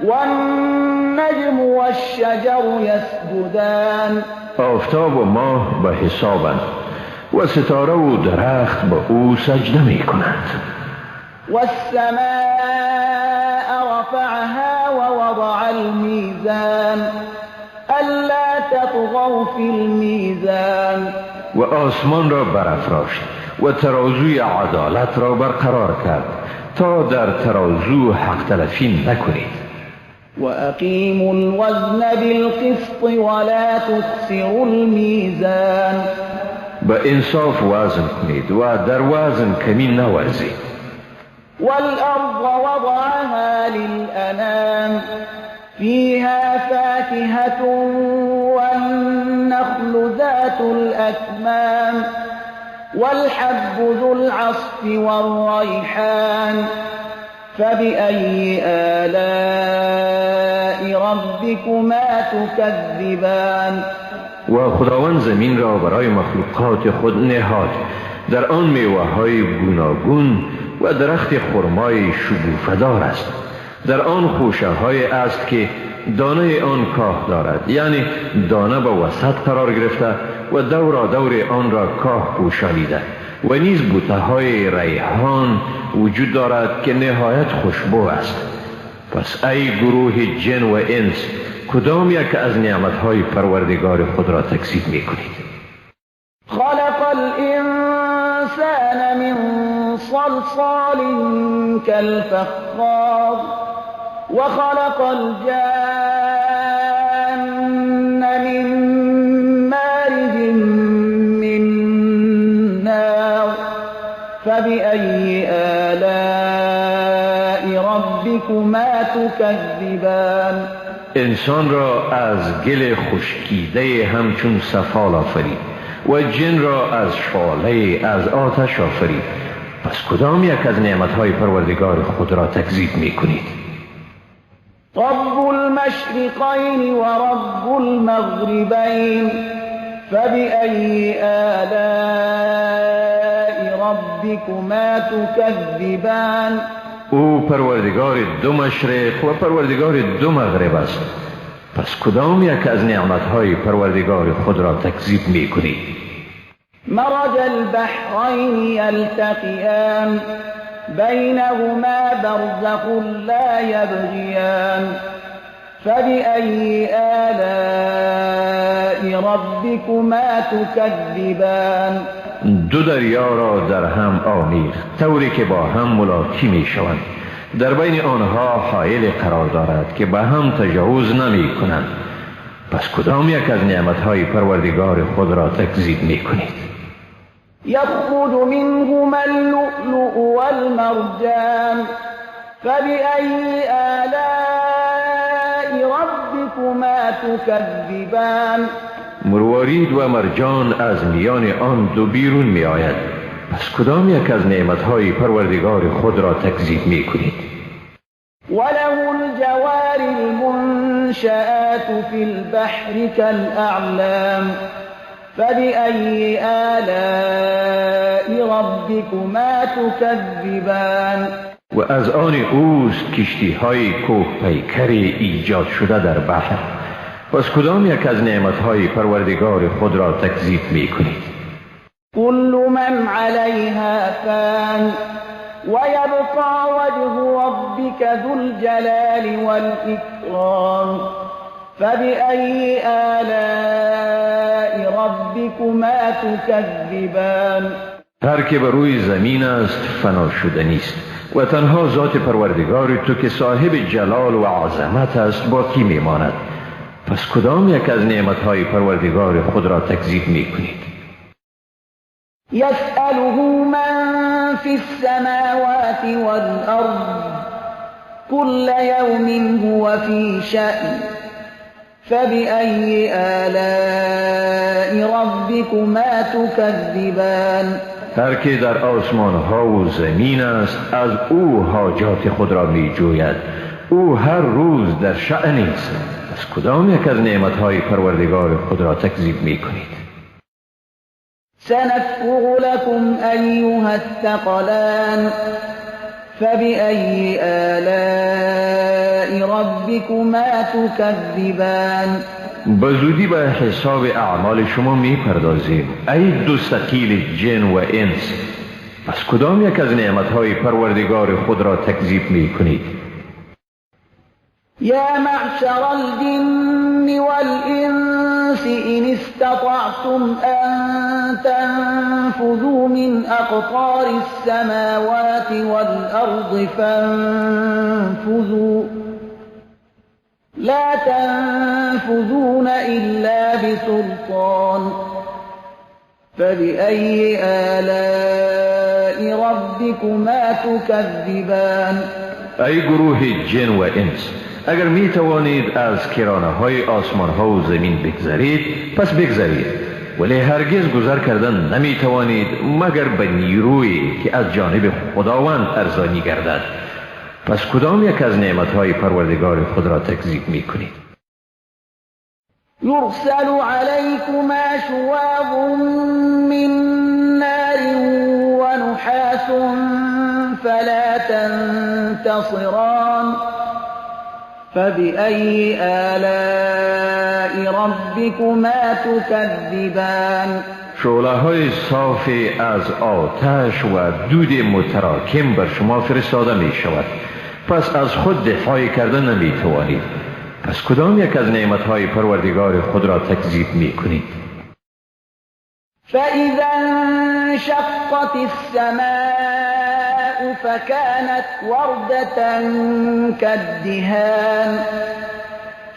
والنجم والشجر يسجدان. آفتاب و ماه به حسابند و ستاره و درخت به او سجده می کنند. والسماء رفعها ووضع الميزان ألا تطغوا في الميزان. و آسمان را برافراشت و ترازوی عدالت را برقرار کرد تا در ترازو حق تلفی نکنید. و اقیموا الوزن بالقسط ولا تخسروا الميزان. به انصاف وزن کنید و در وزن کمی نورزید. والارض وضعها للانام فيها فاكهة والنخل ذات الأكمام والحب ذو العصف والريحان فبأي آلاء ربكما تكذبان. و خداوند زمین را برای مخلوقات خود نهاد، در آن میوه‌های گوناگون و درخت خرمای شگوفه‌دار است. در آن خوشه‌های است که دانه آن کاه دارد، یعنی دانه به وسط قرار گرفته و دورا دور آن را کاه پوشانیده، و نیز بوته‌های ریحان وجود دارد که نهایت خوشبو است. پس ای گروه جن و انس، کدام یک از نعمت‌های پروردگار خود را تکذیب می‌کنید؟ خلق الانسان من صلصال كالفخار وخلق الجان من مارج من نار فبأي آلاء ربكما تكذبان. انسان را از گل خشکیده همچون سفال آفرید و جن را از شعله از آتش آفرید. پس کدام یک از نعمتهای پروردگار خود را تکذیب می کنید؟ رب المشرقین و رب المغربین فبأی آلاء ربکما تکذبان. او پروردگار دو مشرق و پروردگار دو مغرب است. پس کدام یک از نعمتهای پروردگار خود را تکذیب می کنید؟ مرج البحرین یلتقیان بینهما برزخ لا یبغیان فبأی آلاء ربکما تکذبان. دو دریا را در هم آمیخت طوری که با هم ملاقی می شوند. در بین آنها حائل قرار دارد که به هم تجاوز نمی کنند. پس کدام یک از نعمتهای پروردگار خود را تکذیب می کنید؟ یخرج منهما اللؤلؤ والمرجان فبأی آلاء ربکما تکذبان. مروارید و مرجان از میان آن دو بیرون می آید. پس کدام یک از نعمتهای پروردگار خود را تکذیب می کنید؟ وله الجوار المنشآت فی البحر كالأعلام فبأی آلاء ربکما تکذبان. و از آن اوست کشتی های کوه پیکر ایجاد شده در بحر. پس کدام یک از نعمتهای پروردگار خود را تکذیب می کنید؟ كل من عليها فان ويبقى وجه ربك ذو الجلال والإكرام فبأي آلاء ربكما تكذبان. هر که بر روی زمین است فنا شدنی است و تنها ذات پروردگار تو که صاحب جلال و عظمت است باقی میماند. پس کدام یک از نعمتهای پروردگار خود را تکذیب میکنید؟ يسأله من في السماوات والأرض كل يوم هو في شأن فبأي آلاء ربكما تكذبان. هر که در آسمان ها و زمین است از او حاجات خود را می جوید. او هر روز در شأن است. پس کدام یک از نعمتهای پروردگار خود را تکذیب می کنید؟ سنفرغ لكم أيها الثقلان فبأي آلاء ربكما تكذبان. به زودی به حساب اعمال شما می پردازیم ای دو ثقیل جن و انس. پس کدام یک از نعمتهای پروردگار خود را تکذیب می کنید؟ یا معشر الجن والإنس إن استطعتم أن تنفذوا من أقطار السماوات والأرض فانفذوا لا تنفذون إلا بسلطان فبأي آلاء ربكما تكذبان. ای گروه جن و انس، اگر می توانید از کرانه های آسمان ها و زمین بگذرید پس بگذرید، ولی هرگز گذر کردن نمی توانید مگر به نیرویی که از جانب خداوند ارزانی گردد. پس کدام یک از نعمتهای پروردگار خود را تکذیب می کنید؟ یرسل علیکما شواظ من نار ونحاس فلا تنتصران فبأي آلاء ربكما تكذبان. شعله های صاف از آتش و دود متراکم بر شما فرستاده می شود. پس از خود دفاع کرده نمی توانید. پس کدام یک از نعمتهای پروردگار خود را تکذیب می کنید؟ فإذا انشقت السماء فكانت وردة كالدهان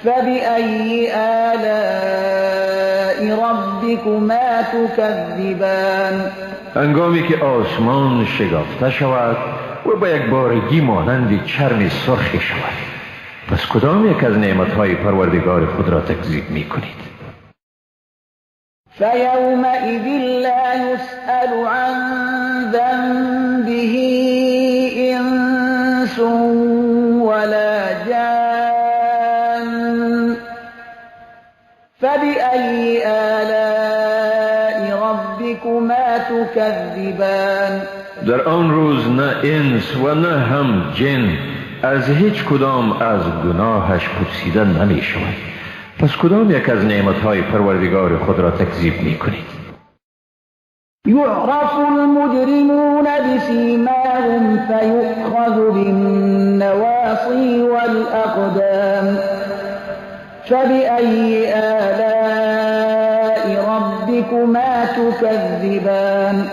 فبأي آلاء ربكما تكذبان. هنگامی که آسمان شگافته شود و به یک بارگی مانند چرم سرخ شود، پس کدام یک از نعمتهای پروردگار خود را تکذیب می کنید؟ فیومئذ لا یسأل عن ذنبه انس ولا جان فبأي آلاء ربكما تكذبان. در آن روز نه انس و نه هم جن از هیچ کدام از گناهش پرسیده نمی شود. پس کدام یک از نعمتهای پروردگار خود را تکذیب می کنید؟ یعرف المجرمون بسیماهم فیؤخذ بالنواصی والأقدام فبأی آلاء ربکما تکذبان.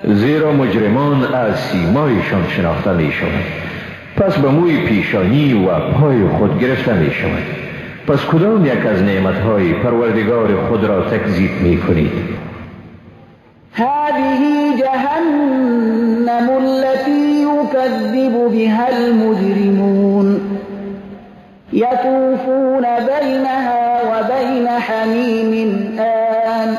زیرا مجرمان از سیمایشان شناخته می شوند، پس به موی پیشانی و پای خود گرفته می شوند. پس کدام یک از نعمتهای پروردگار خود را تکذیب می کنید؟ هذه جهنم التي يكذب بها المجرمون يطوفون بينها وبين حميم آن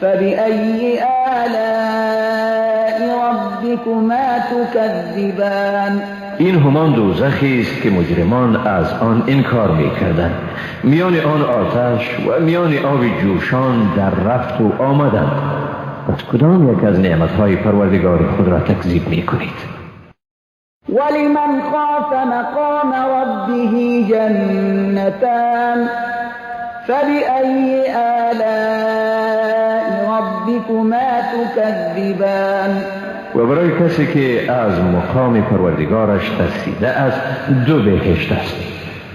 فبأي آلاء ربكما تكذبان. این همان دوزخی است که مجرمان از آن انکار می‌کردند. میان آن آتش و میان آب جوشان در رفت و آمدند. پس کدام یک از نعمتهای پروردگار خود را تکذیب می‌کنید؟ ولمن خاف مقام ربه جنتان فبأي آلاء ربكما تكذبان. و برای کسی که از مقام پروردگارش ترسیده است دو بهشت است.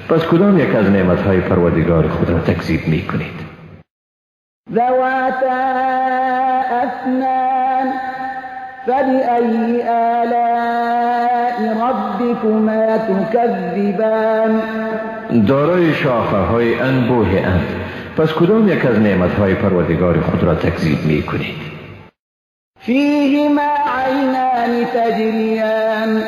پس کدام یک از نعمتهای پروردگار خود را تکذیب می کنید؟ ذواتا افنان فبأي آلاء ربكما تكذبان. دارای شاخه های انبوه اند. پس کدام یک از نعمتهای پروردگار خود را تکذیب می کنید؟ فیهما عینان تجریان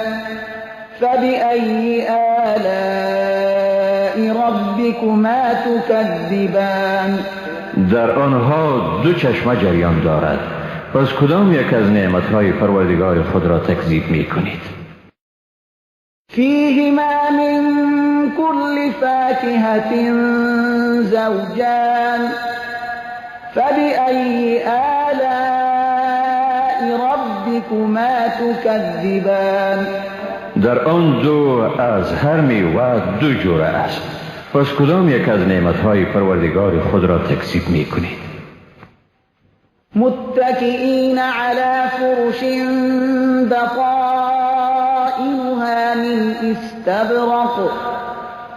فبأی آلاء ربکما تکذبان. در آنها دو چشمه جریان دارد. پس کدام یک از نعمتهای پروردگار خود را تکذیب می کنید؟ فیهما من کل فاکهة زوجان فبأی آلاء ربکما تکذبان. در آن دو از هر میوه دو جوره است. پس کدام یک از نعمتهای پروردگار خود را تکذیب می کنید؟ متکئین علی فرش بطائنها من استبرق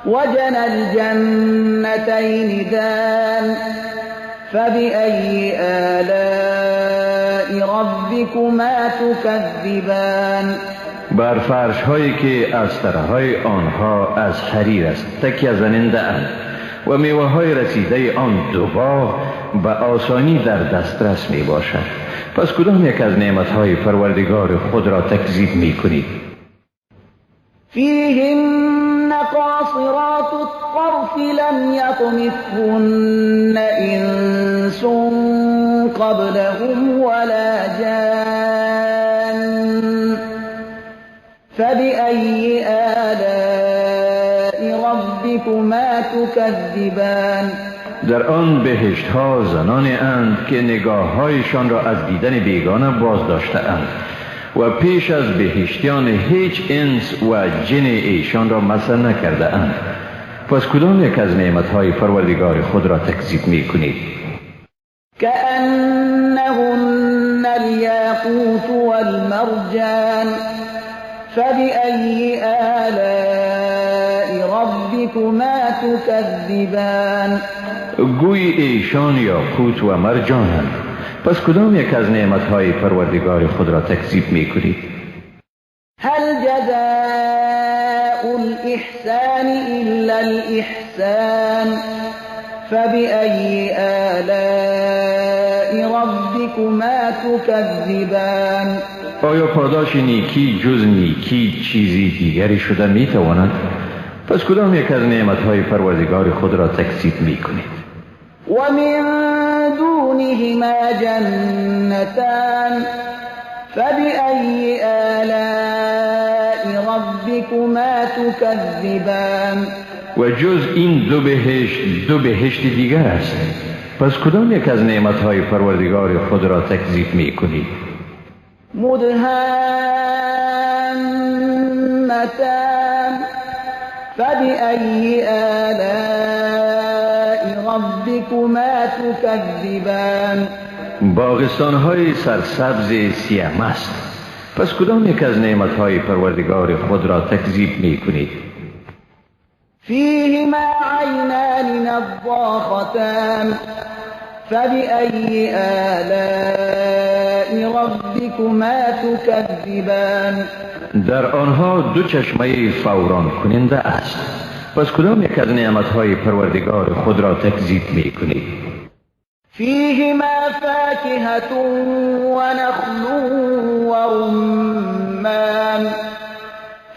وجنى الجنتین دان فبأي آلاء ربكما تكذبان. بر فرش هایی که از ترهای آنها از حریر است تکیه زننده اند و میوه های رسیده آن دو باغ به آسانی در دسترس می باشد. پس کدام یک از نعمتهای پروردگار خود را تکذیب می کنید؟ فیهن قاصرات الطرف لم یطمثهن انس قبلهم ولا جان فبأي آلاء ربكما تكذبان. در آن بهشت ها زنان اند که نگاه هایشان را از دیدن بیگانه باز داشته اند و پیش از بهشتیان هیچ انس و جن ایشان را مسح نکرده اند. پس کدام یک از نعمتهای پروردگار خود را تکذیب می کنید؟ كأنهن الياقوت والمرجان فبأي آلاء ربكما تكذبان. گوی ایشان یاقوت و مرجانند. پس کدام یک از نعمتهای پروردگار خود را تکذیب می کنید؟ هل جزاء الإحسان إلا الإحسان فبأي آلاء ربكما تكذبان. آیا پاداش نیکی جز نیکی چیزی دیگری شده می تواند؟ پس کدام یک از نعمتهای پروردگار خود را تکذیب می کنید؟ ومن دونهما جنتان فبأي آلاء ربكما تكذبان. و جز این دو بهشت دو بهشت دیگر است. پس کدام یک از نعمتهای پروردگار خود را تکذیب می کنید؟ مدهامتان فبأي آلاء ربكما تكذبان. باغستانهای سرسبز سیاه است. پس کدام یک از نعمتهای پروردگار خود را تکذیب می کنید؟ فیهما عینان نضاختان فبأي آلاء ربكما تكذبان. در آنها دو چشمه فوران کننده است. پس کدام یک از نعمتهای پروردگار خود را تکذیب می کنید؟ فیهما فاکهة ونخل ورمان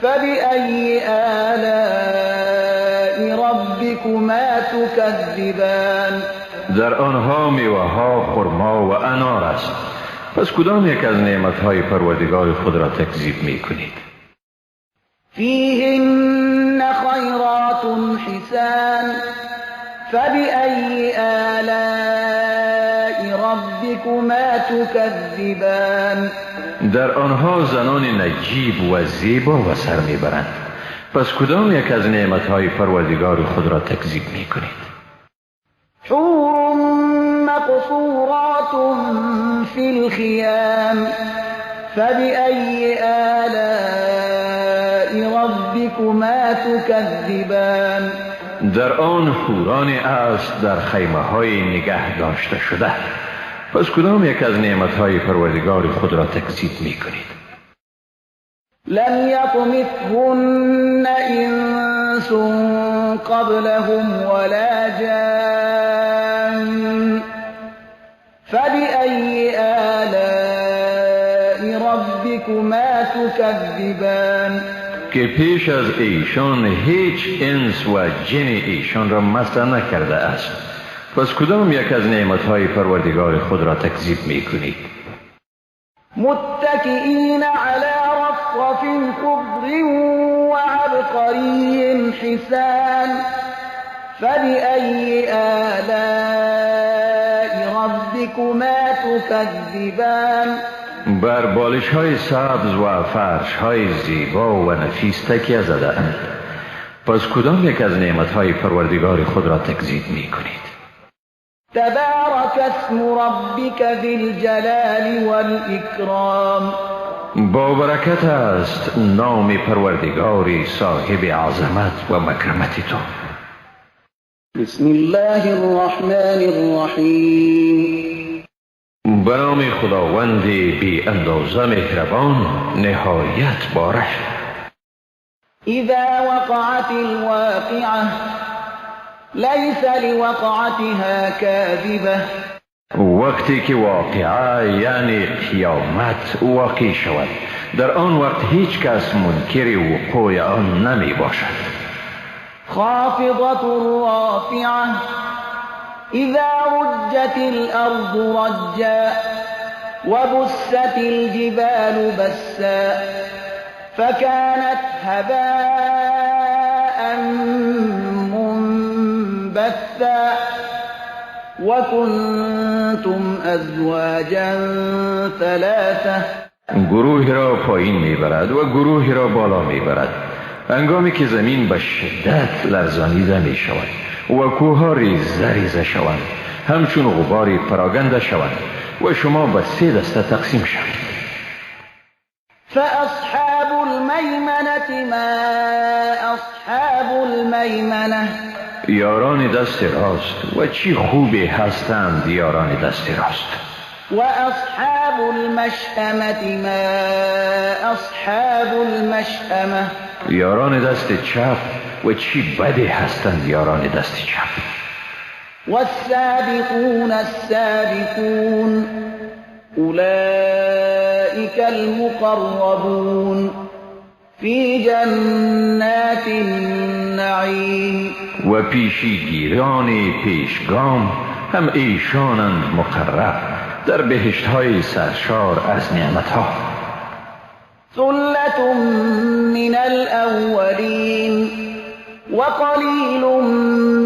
فبأي آلاء ربكما تكذبان. در آنها میوه‌ها خرما و انار است. پس کدام یک از نعمتهای پروردگار خود را تکذیب می کنید؟ فیهن خیرات حسان فبأي آلاء ربكما تكذبان. در آنها زنان نجیب و زیبا و سر میبرند. پس کدام یک از نعمتهای پروردگار خود را تکذیب می کنید؟ حور مقصورات فی الخیام فبأي آلاء ربكما تكذبان. در آن حوران است در خیمه های نگه داشته شده. پس کدام یک از نعمتهای پروردگار خود را تکذیب می کنید؟ لم یطمثهن انس قبلهم ولا جان فبأي آلاء ربكما تكذبان. که پیش از ایشان هیچ انس و جن ایشان را مس نکرده است. پس کدام یک از نعمتهای پروردگار خود را تکذیب می کنید؟ متکئین علی رفرف خضر وعبقری حسان فبأي آلاء ربكما تكذبان. بر بالش های سبز و فرش های زیبا و نفیس تکیه زده اند. پس کدام یک از نعمتهای پروردگار خود را تکذیب می کنید؟ تبارک اسم ربک ذی الجلال والإکرام. با برکت است نام پروردگار صاحب عظمت و مکرمت تو. بسم الله الرحمن الرحیم. به نام خداوند بی اندازه مهربان نهایت بارش. اذا وقعت الواقعه لیس لوقعتها کاذبه. وقتی که واقعه یعنی قیامت واقع شود، در آن وقت هیچ کس منکر وقوع آن نمی باشد. خافضة رافعة اذا رجت الارض رجا وبست الجبال بسا فكانت هباء منبثا وكنتم ازواجا ثلاثة. گروهی را پایین میبرد و گروهی را بالا میبرد. هنگامی که زمین به شدت لرزانیده می شود و کوه‌ها ریزه ریزه شوند، همچون غباری پراگنده شوند و شما به سه دسته تقسیم شوید. فاصحاب المیمنة ما اصحاب المیمنة. یاران دست راست و چی خوبی هستند یاران دست راست. و اصحاب المشأمة ما اصحاب المشأمة. یاران دست چپ و چی بدی هستند یاران دست چپ. والسابقون السابقون اولئک المقربون فی جنات النعیم. و پیشیگیران پیشگام هم ایشانند مقرب در بهشت های سرشار از نعمت ها. ثلة من الأولين وقلیل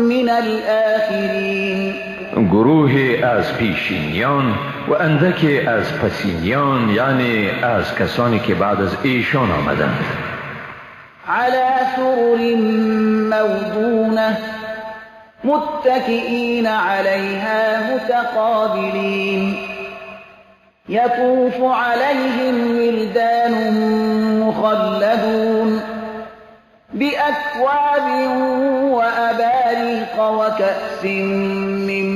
من الآخرین. گروهی از پیشینیان و اندکی از پسینیان، یعنی از کسانی که بعد از ایشان آمدند. على سرر موضونة متكئين عليها متقابلين يطوف عليهم ولدان مخلدون بأكواب وأباريق وكأس من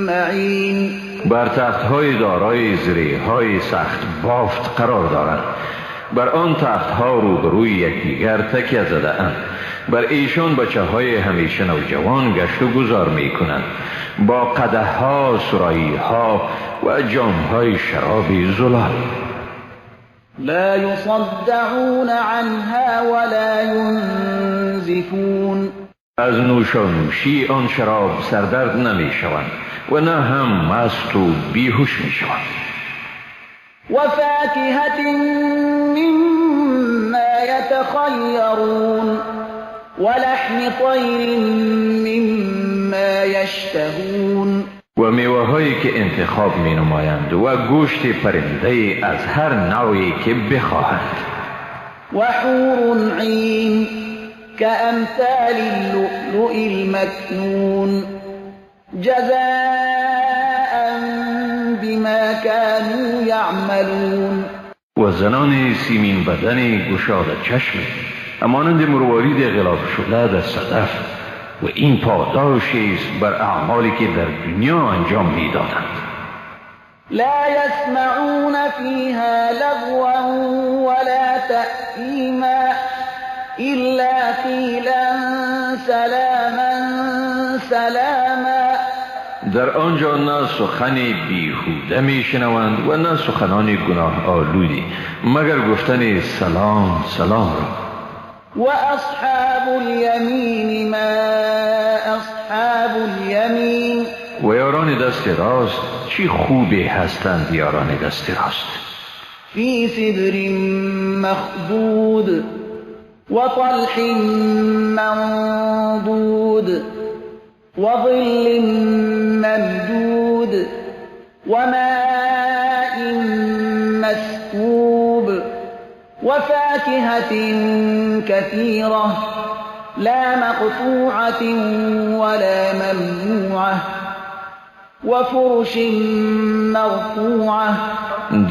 معين. بر تختهای دارای زریهای سخت بافت قرار دارند. بر آن تختها روبروی یکدیگر تکیه زده اند. بر ایشان بچه های همیشه نوجوان گشت و گذار می کنند، با قدح ها، سرایی ها و جام های شراب زلال. لا یصدعون عنها ولا ینزفون. از نوشانوشی آن شراب سردرد نمی شوند و نه هم مست و بیهوش می شوند. وفاكهة مما يتخيرون ولحم طير مما يشتهون. و میوه هایی که انتخاب می نمایند و گوشت پرنده از هر نوعی که بخواهند. وحور عین كأمثال اللؤلؤ المكنون جزاء بما كانوا يعملون. و زنان سیمین بدن گشاده چشم همانند مروارید غلاف شده در صدف، و این پاداشی است بر اعمالی که در دنیا انجام میدادند. لا يسمعون فيها لغوا ولا تأثيما إلا قيلا سلاما سلاما. در آنجا نه سخن بیهوده میشنوند و نه سخنان گناه آلودی، مگر گفتن سلام سلام را. و اصحاب الیمین ما اصحاب الیمین. و یاران دست راست چی خوبی هستند یاران دست راست. فی سدر مخضود وطلح منضود وظل ممدود وماء مسكوب وفاكهة كثيرة لا مقطوعة ولا ممنوعة وفرش مرفوعة.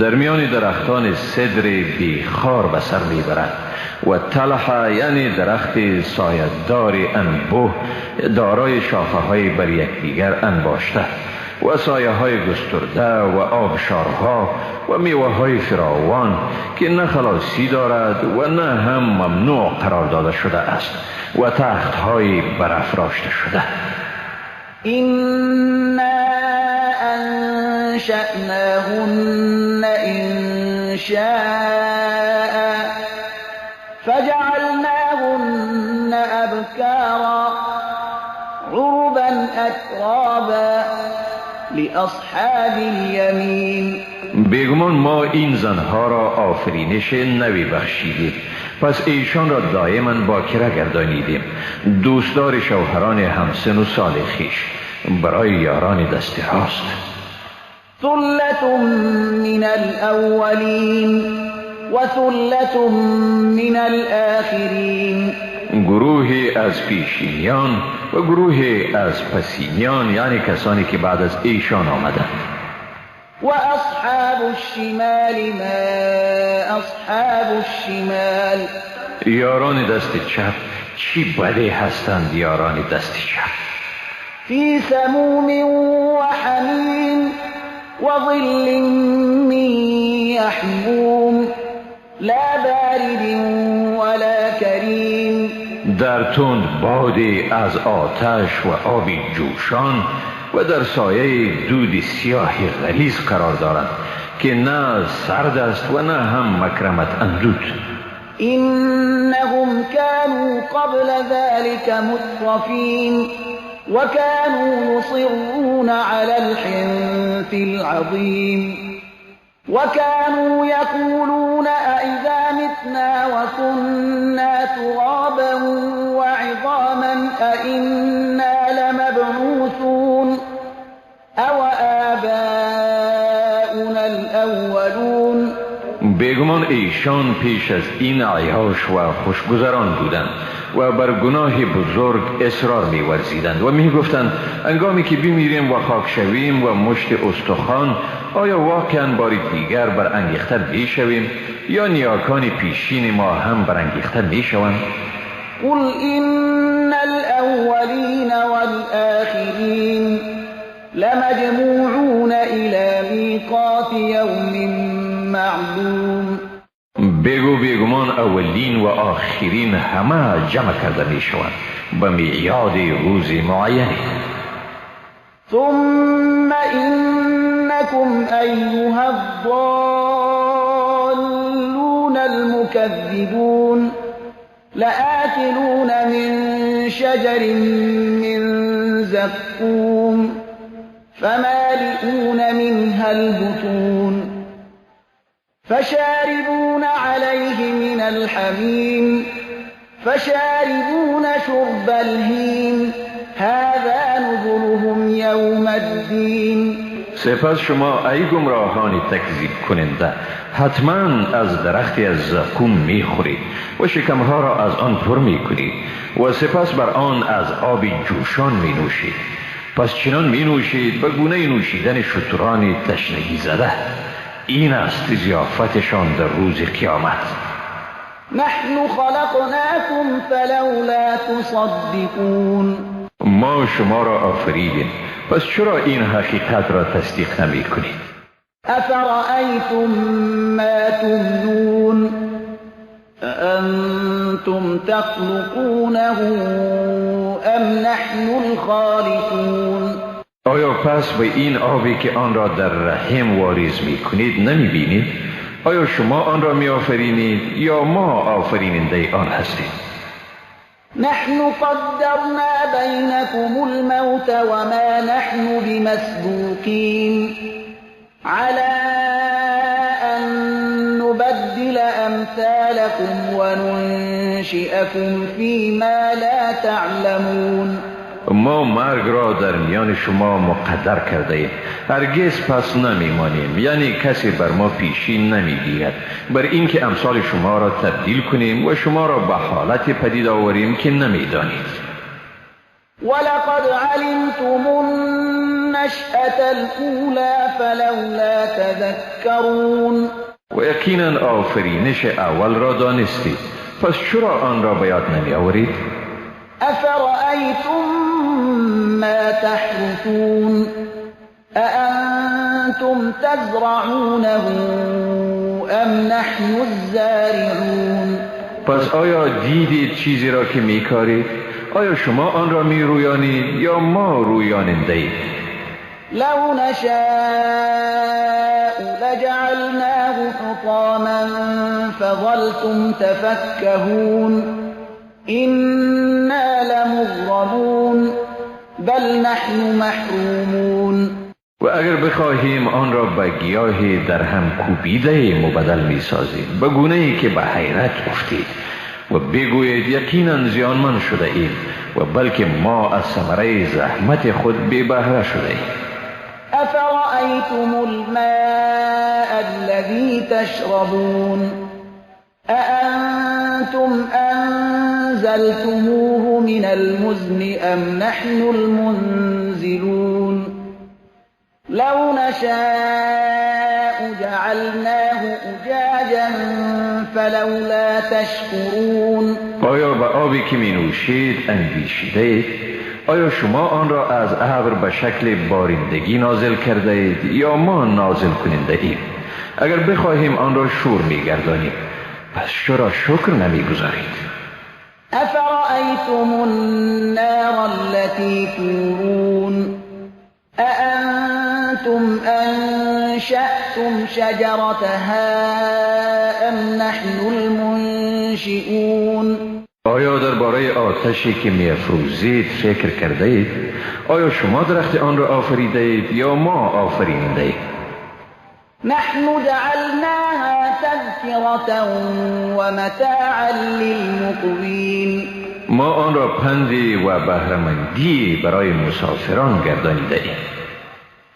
در میان درختان سدر بیخار به سر میبرند و طلح، یعنی درخت سایه‌دار انبوه دارای شاخه های بر یکدیگر انباشته و سایه های گسترده و آبشارها و میوه های فراوان که نه خلاصی دارد و نه هم ممنوع قرار داده شده است و تخت های برافراشته شده. إنا أنشأناهن إنشاء فجعلناهن أبكارا عربا أترابا لأصحاب اليمين. بیگمان ما این زنها را آفرینش نوی بخشیدیم، پس ایشان را دائما باکره گردانیدیم، دوستدار شوهران همسن و سال خویش، برای یاران دست راست. ثلة من الأولين وثلة من الآخرين. گروهی از پیشینیان و گروهی از پسینیان، یعنی کسانی که بعد از ایشان آمدند. و اصحاب الشمال ما اصحاب الشمال. یاران دست چپ چی بده هستند یاران دست چپ. فی سموم و حمیم و ظل من یحموم لا بارد ولا کریم. در تند بادی از آتش و آب جوشان و در سایه دود سیاه غلیظ قرار دارند که نه سرد است و نه هم مکرمت اندود. انهم كانوا قبل ذلك مترفین وكانوا يصرون على الحنث العظيم وكانوا يقولون أئذا متنا وكنا ترابا وعظاما أئنا لمبعوثون أو آباؤنا الأولون. بیگمان ایشان پیش از این عیاش و خوشگذران بودند و بر گناه بزرگ اصرار می‌ورزیدند و می‌گفتند هنگامی که بمیریم و خاک شویم و مشت استخوان، آیا واقعا بار دیگر برانگیخته می‌شویم یا نیاکان پیشین ما هم برانگیخته می‌شوند؟ قل إن الأولین والآخرین لمجموعون إلى میقات یوم معلوم. بگو بیگمان اولین و آخرین همه جمع کرده می شوند به میعاد روز معینی. ثم إنكم أيها الضالون المكذبون لآكلون من شجر من زقوم فمالئون منها البطون فشاربون عليه من الحميم فشاربون شرب الهيم هذا نزلهم يوم الدين. سپس شما ای گمراهان تکذیب کننده حتما از درختی از زقوم میخورید و شکمها را از آن پر میکنید و سپس بر آن از آب جوشان مینوشید. پس چنان مینوشید به گونه نوشیدن شتران تشنگی زده. این است ضیافتشان در روز قیامت. نحن خلقناكم فلولا تصدقون. ما شما را آفریدیم، پس چرا این حقیقت را تصدیق نمی کنید؟ افرأیتم ما تمنون أأنتم تخلقونه ام نحن الخالقون. آیا پس به این آبی که آن را در رحم واریز می کنید نمی بینید؟ آیا شما آن را می آفرینید یا ما آفریننده آن هستیم؟ نحن قدرنا بینکم الموت وما نحن بمسبوقین على أن نبدل أمثالكم وننشئكم فيما لا تعلمون. ما مرگ را در میان شما مقدر کرده ایم، هرگز پس نمیمانیم، یعنی کسی بر ما پیشی نمیگیرد بر اینکه امثال شما را تبدیل کنیم و شما را به حالت پدید آوریم که نمیدانید. ولقد علمتم النشأة الأولى فلولا تذكرون. و یقینا آفرینش اول را دانستید، پس چرا آن را به یاد نمی آورید؟ افرأیتم ما تحرثون أأنتم تزرعونه ام نحن الزارعون. پس آیا دیدید چیزی را که میکارید؟ آیا شما آن را میرویانید یا ما رویاننده ایم؟ لو نشاء لجعلناه حطاما فظلتم تفكهون إنا لمغرمون بل نحن محرومون. و اگر بخواهیم آن را به گیاه در هم کوبیده مبدل میسازیم به گونه ای که به حیرت افتید و بگویید یقینا زیانمند شده ایم و بلکه ما از ثمره زحمت خود بی بهره شده ایم. افرأیتم الماء الذی تشربون أأنتم أنزلتموه من المزن أم نحن المنزلون لو نشاء جعلناه أجاجا فلولا تشکرون. آیا به آبی که می نوشید اندیشیده اید؟ آیا شما آن را از ابر به شکل بارندگی نازل کرده اید یا ما نازل کننده ایم؟ اگر بخواهیم آن را شور می گردانیم، پس چرا شکر نمی گذارید؟ افرأیتم النار التي تورون أأنتم أنشأتم شجرتها أم نحن المنشئون. آیا درباره آتشی که می‌افروزید فکر کرده اید؟ آیا شما درخت آن را آفریده اید یا ما آفرینده ایم؟ نحن جعلناها تذکرة ومتاعا للمقوین. ما آن را پندی و بهره‌مندی برای مسافران گردانیده ایم.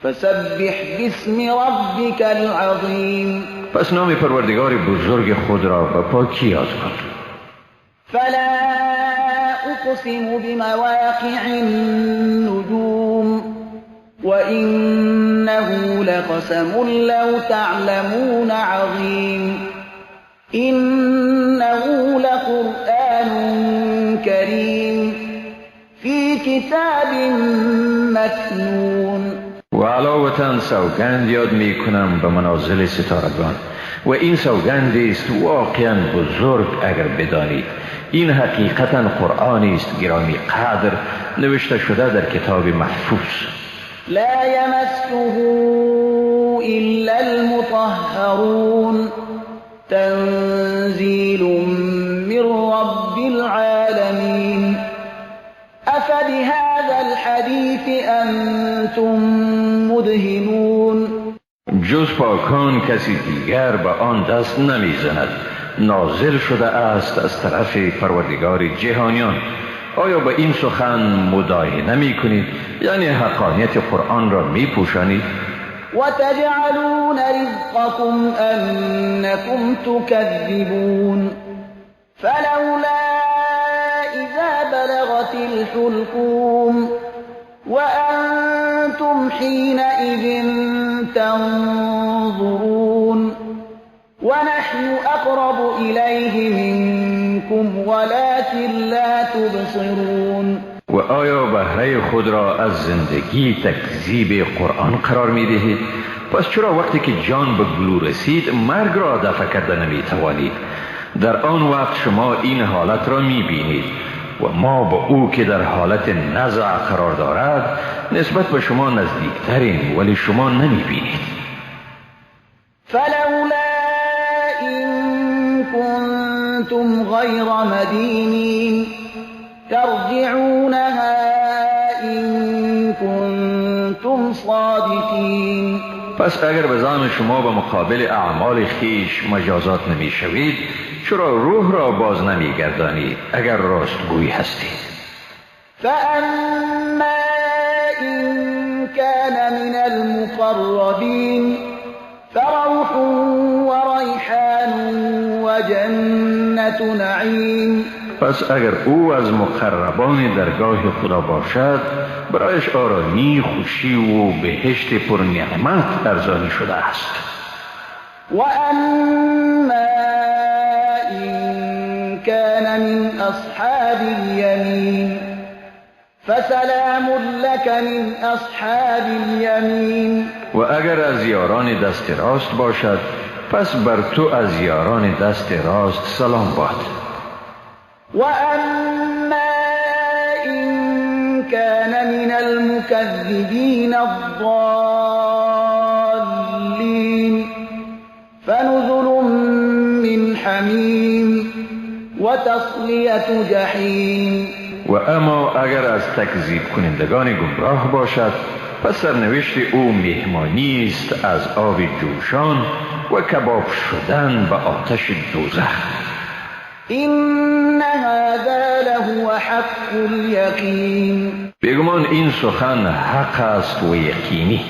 فسبح باسم ربک العظیم. پس نام پروردگار بزرگ خود را به پاکی یاد کن. فلا اقسم بمواقع النجوم وإنه لقسم لو تعلمون عظیم إنه لقرآن كريم في كتاب مكنون. و علاوتاً سوگند یاد می کنم به منازل ستارگان، و این سوگند است واقعا بزرگ اگر بدانید. این حقیقتا قرآنی است گرامی قدر، نوشته شده در کتاب محفوظ. لا يمسه إلا المطهرون تنزيل من رب العالمين. أفبهذا الحديث أنتم مدهنون. جز پاکان کسی دیگر به آن دست نمیزند. نازل شده است از طرف پروردگار جهانیان. آیا به این سخن مداهنه می کنید؟ یعنی حقانیت قرآن را می پوشانید؟ و تجعلون رزقكم انکم تکذبون فلولا اذا بلغت الحلقوم وانتم حینئذ تنظرون ونحن اقرب الیه منکم ولكن لا تبصرون. و آیا بهره خود را از زندگی تکذیب قرآن قرار می دهید؟ پس چرا وقتی که جان به گلو رسید مرگ را دفع کرده نمی توانید؟ در آن وقت شما این حالت را می بینید و ما با او که در حالت نزع قرار دارد نسبت به شما نزدیکتریم، ولی شما نمی بینید. فلولا إن كنتم غیر مدینین ترجعونها إن کنتم صادقین. پس اگر به زعم شما به مقابل اعمال خیش مجازات نمی شوید، چرا روح را باز نمی گردانید اگر راستگویی هستید؟ فأما إن كان من المقربین فروح وريحان وجنة نعیم. پس اگر او از مقربان درگاه خدا باشد، برایش آرامی، خوشی و بهشت پر نعمت ارزانی شده است. و اما إن كان من اصحاب الیمین فسلام لك من اصحاب الیمین. و اگر از یاران دست راست باشد، پس بر تو از یاران دست راست سلام باد. و اما إن كان من المكذبین الضالین فنزل من حمیم وتصلیة جحیم. و اما اگر از تکذیب کنندگان گمراه باشد، پس سرنوشت او مهمانی است از آب جوشان و کباب شدن به آتش دوزخ. إن هذا لهو حق اليقین. بیگمان این سخن حق است و یقینی.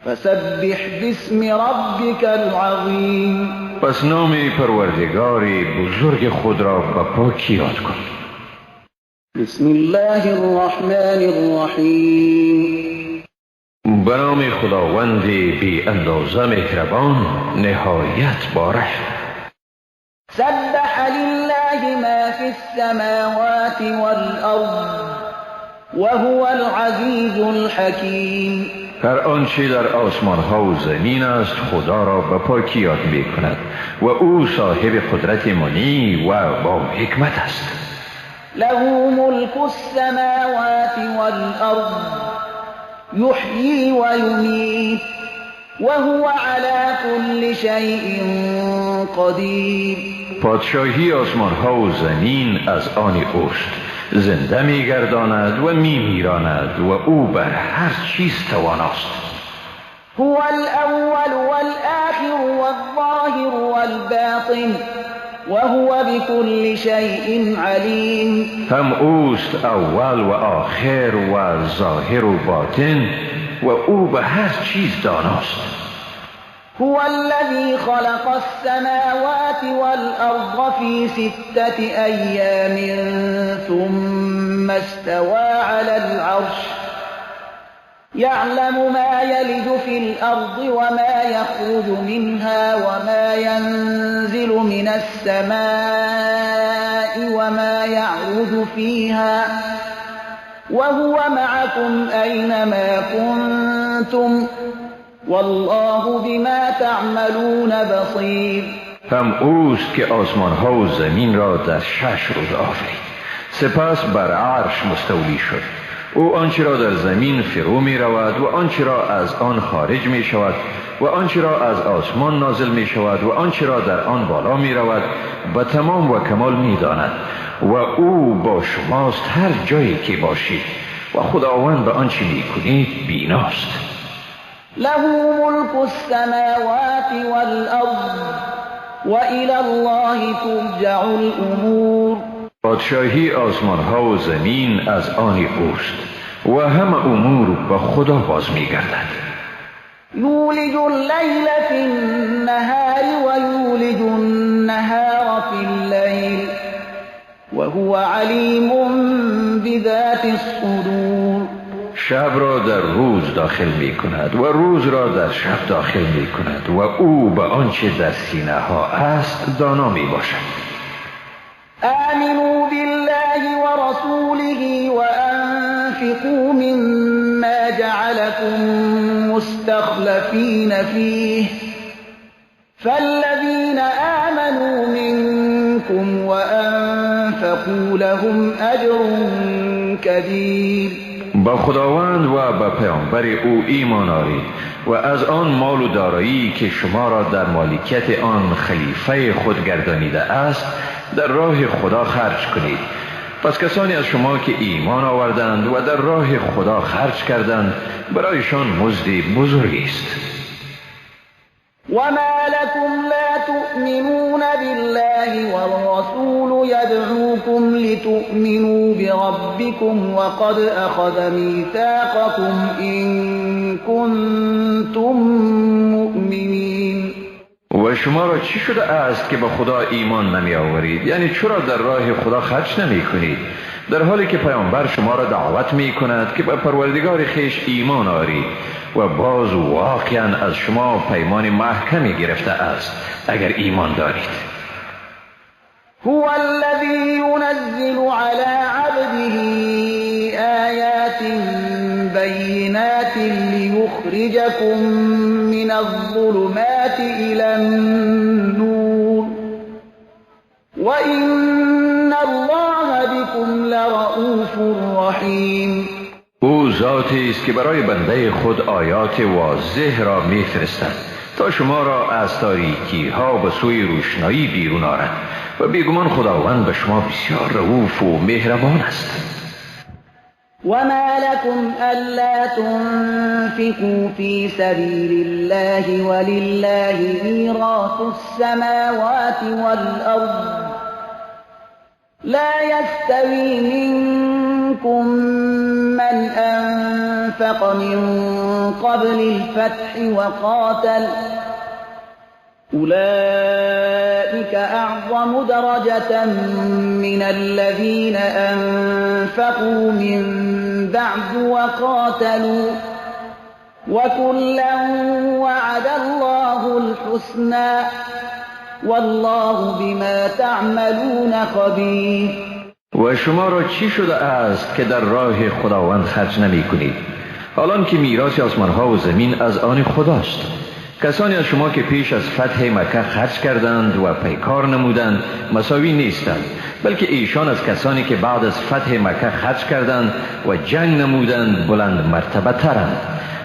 فسبح باسم ربک العظیم. پس نام پروردگار بزرگ خود را به پاکی یاد کن. بسم الله الرحمن الرحیم. به نام خداوند بی اندازه مهربان، نهایت بارش. سبح لله ما فی السماوات والارض وهو العزیز الحکیم. هر آنچه در آسمان ها و زمین است خدا را به پاکی یاد می کند و او صاحب قدرت منی و با حکمت است. له ملک السماوات والارض یحیی و یمیت وهو على كل شيء قدیر. پادشاهی آسمان ها و زمین از آن اوست، زنده می گرداند و می میراند و او بر هر چیز تواناست. هو الاول والآخر والظاهر والباطن وهو بكل شيء علیم. هم اوست اول و آخر و ظاهر و باطن و او به هر چیز داناست. هو الذي خلق السماوات والأرض في 6 أيام ثم استوى على العرش يعلم ما يلج في الأرض وما يخرج منها وما ينزل من السماء وما يعرج فيها وهو معكم أينما كنتم والله بما تعملون بصیر. هم اوست که آسمان ها و زمین را در 6 روز آفرید، سپس بر عرش مستولی شد. او آنچه را در زمین فرو می رود و آنچه را از آن خارج می شود و آنچه را از آسمان نازل می شود و آنچه را در آن بالا می رود به تمام و کمال می داند و او با شماست هر جایی که باشید و خداوند به آنچه می کنید بیناست. له ملك السماوات والأرض وإلى الله ترجع الأمور. پادشاهی آسمان ها و زمین از آن اوست و همه امور به خدا باز می گردد. یولج اللیل فی النهار و یولج النهار فی اللیل وهو علیم بذات الصدور. شب را در روز داخل می کند و روز را در شب داخل می کند و او به آنچه در سینه ها است دانا می باشد. آمنوا بالله ورسوله وأنفقوا مما جعلكم مستخلفين فيه فالذين آمنوا منكم وأنفقوا لهم أجر كبير. با خداوند و با پیامبر او ایمان آرید و از آن مال و دارایی که شما را در مالکیت آن خلیفه خود گردانیده است در راه خدا خرج کنید. پس کسانی از شما که ایمان آوردند و در راه خدا خرج کردند برایشان مزد بزرگی است. وما لكم لا تؤمنون بالله والرسول يدعوكم لتؤمنوا بربكم وقد أخذ ميثاقكم إن كنتم مؤمنين. و شما را چی شده است که به خدا ایمان نمی آورید؟ یعنی چرا در راه خدا خرج نمی کنید؟ در حالی که پیامبر شما را دعوت می کند که به پروردگار خویش ایمان آرید و باز واقعا از شما پیمان محکمی گرفته است اگر ایمان دارید. هو الذی ينزل على عبده آیات بینات لیخرجکم من الظلمات الى النور وإن الله بكم لرؤوف رحیم. او ذاتی است که برای بنده خود آیات واضح را میفرستد تا شما را از تاریکی ها به سوی روشنایی بیرون آرد و بیگمان خداوند به شما بسیار رؤوف و مهربان است. وما لكم ألا تنفقوا في سبيل الله ولله ميراث السماوات والأرض لا يستوي منكم من أنفق من قبل الفتح وقاتل أولئك أعظم درجة من الذين أنفقوا من بعد وقاتلوا وكلا وعد الله الحسنى والله بما تعملون خبير. و شما را چی شده است که در راه خداوند خرج نمی کنید؟ حالان که میراث آسمانها و زمین از آن خداست. کسانی از شما که پیش از فتح مکه خرج کردند و پیکار نمودند مساوی نیستند، بلکه ایشان از کسانی که بعد از فتح مکه خرج کردند و جنگ نمودند بلند مرتبه ترند.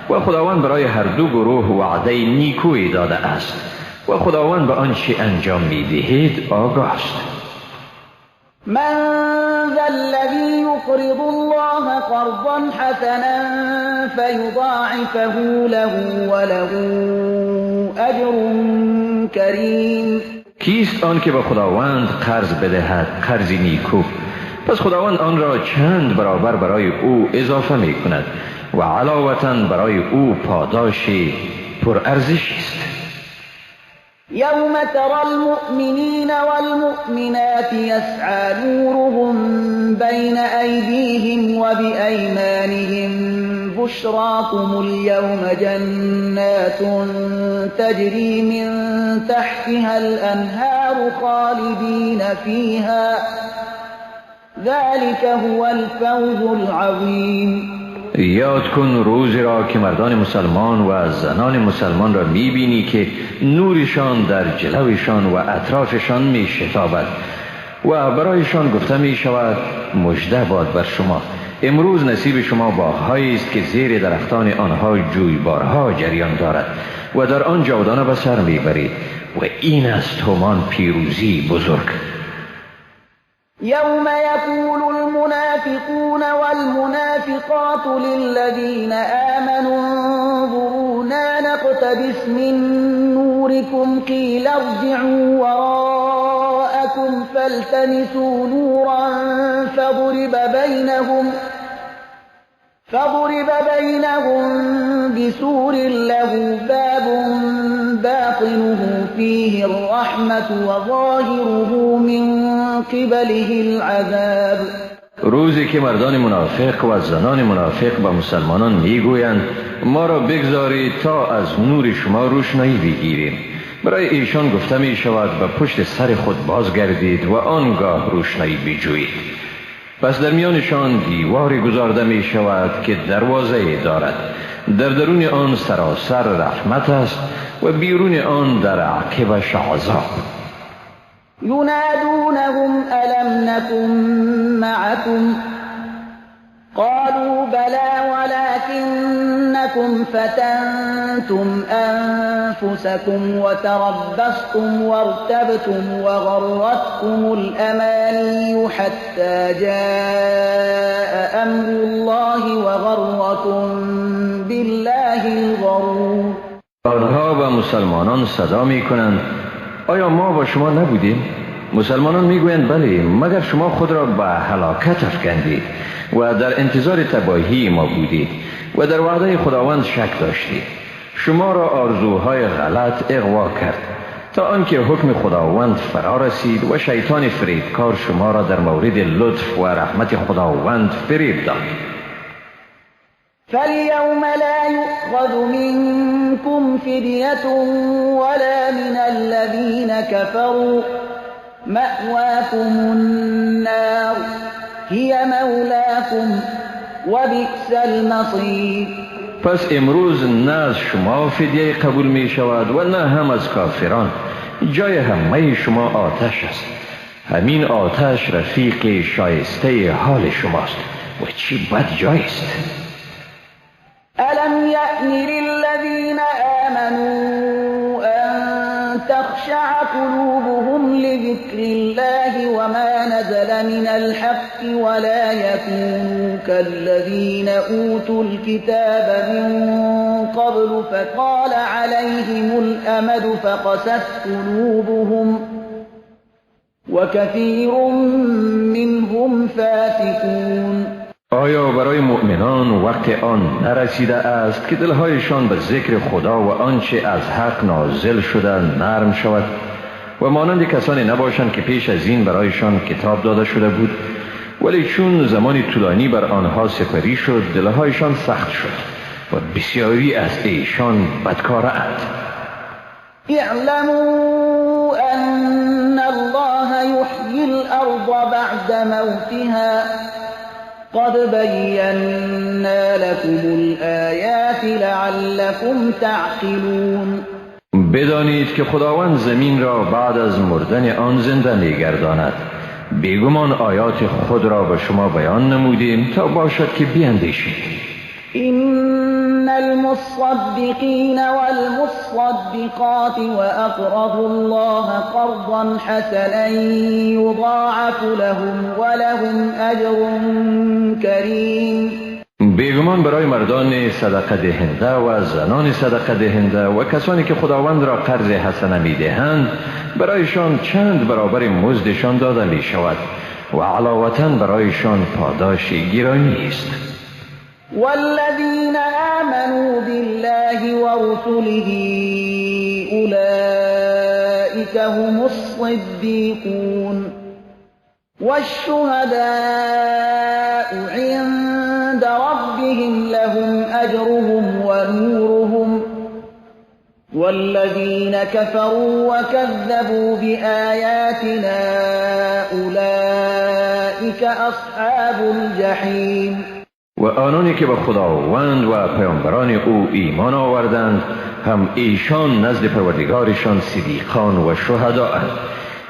و خداوند برای هر دو گروه وعده نیکویی داده است و خداوند به آنچه انجام می‌دهید آگاه است. من ذا الذي يقرض الله قرضا حسنا فيضاعفه له وله اجر كريم. کیست آن که به خداوند قرض بدهد قرض نیکو، پس خداوند آن را چند برابر برای او اضافه می کند و علاوتاً برای او پاداش پرارزشی است. يوم ترى المؤمنين والمؤمنات يسعى نورهم بين أيديهم وبأيمانهم بشراكم اليوم جنات تجري من تحتها الأنهار خالدين فيها ذلك هو الفوز العظيم. یاد کن روزی را که مردان مسلمان و زنان مسلمان را میبینی که نورشان در جلوشان و اطرافشان میشتابد و برایشان گفته میشود مژده باد بر شما، امروز نصیب شما باغهایی است که زیر درختان آنها جویبارها جریان دارد و در آن جاودانه به سر میبرید و این است همان پیروزی بزرگ. يوم يقول المنافقون والمنافقات للذين آمنوا انظرونا نقتبس من نوركم قيل ارجعوا وراءكم فالتمسوا نورا فضرب بينهم بسور له باب باطنه فيه الرحمة وظاهره من قبله العذاب. روزی که مردان منافق و زنان منافق به مسلمانان میگویند ما را بگذارید تا از نور شما روشنایی بگیریم، برای ایشان گفته می شود به پشت سر خود بازگردید و آنگاه روشنایی بجویید. پس در میانشان دیواری گذارده می شود که دروازه دارد، در درون آن سراسر رحمت است و بیرون آن در عقبش عذاب. ینادونهم الم نکن معکم قالوا بلى ولكنكم فتنتم أنفسكم وتربصتم وارتبتم وغرتكم الأماني حتى جاء أمر الله وغركم بالله الغرور. آنها و مسلمانان صدا می کنند آیا ما با شما نبودیم؟ مسلمانان می گویند بله، مگر شما خود را به هلاکت افکندید و در انتظار تباهی ما بودید و در وعده خداوند شک داشتید. شما را آرزوهای غلط اغوا کرد تا آنکه حکم خداوند فرا رسید و شیطان فریبکار شما را در مورد لطف و رحمت خداوند فریب داد. فاليوم لا يؤخذ منكم فدية ولا من الذين كفروا مأواكم النار هي مولاكم وبئس المصير. پس امروز نه از شما فدیه قبول می شود و نه هم از کافران. جای همه شما آتش است. همین آتش رفیق شایسته حال شماست و چی بد جای است. ألم يأن للذين آمنوا أن تخشع قلوبهم لذكر الله وما نزل من الحق ولا يكونوا كالذين أوتوا الكتاب من قبل فطال عليهم الأمد فقست قلوبهم وكثير منهم فاسقون. آیا برای مؤمنان وقت آن نرسیده است که دلهایشان به ذکر خدا و آنچه از حق نازل شده نرم شود و مانند کسانی نباشند که پیش از این برایشان کتاب داده شده بود، ولی چون زمانی طولانی بر آنها سپری شد دلهایشان سخت شد و بسیاری از ایشان بدکارند. اعلموا ان الله یحیی الارض بعد موتها قد بینا لكم الآیات لعلكم تعقلون. بدانید که خداوند زمین را بعد از مردن آن زنده می‌گرداند. بیگمان آیات خود را به شما بیان نمودیم تا باشد که بیندیشید. إن المصدقين والمصدقات وأقرضوا الله قرضا حسنا يضاعف لهم ولهم أجر كريم. بیگمان برای مردان صدقه دهنده و زنان صدقه دهنده و کسانی که خداوند را قرض حسنه می دهند برایشان چند برابر مزدشان داده می شود و علاوتاً برایشان پاداش گرامی است. والذین آمنوا بالله ورسله أولئك هم الصدیقون والشهداء عند ربهم لهم أجرهم ونورهم والذين كفروا وكذبوا بآياتنا أولئك أصحاب الجحیم. و آنانی که به خداوند و پیامبران او ایمان آوردند هم ایشان نزد پروردگارشان صدیقان و شهداء اند.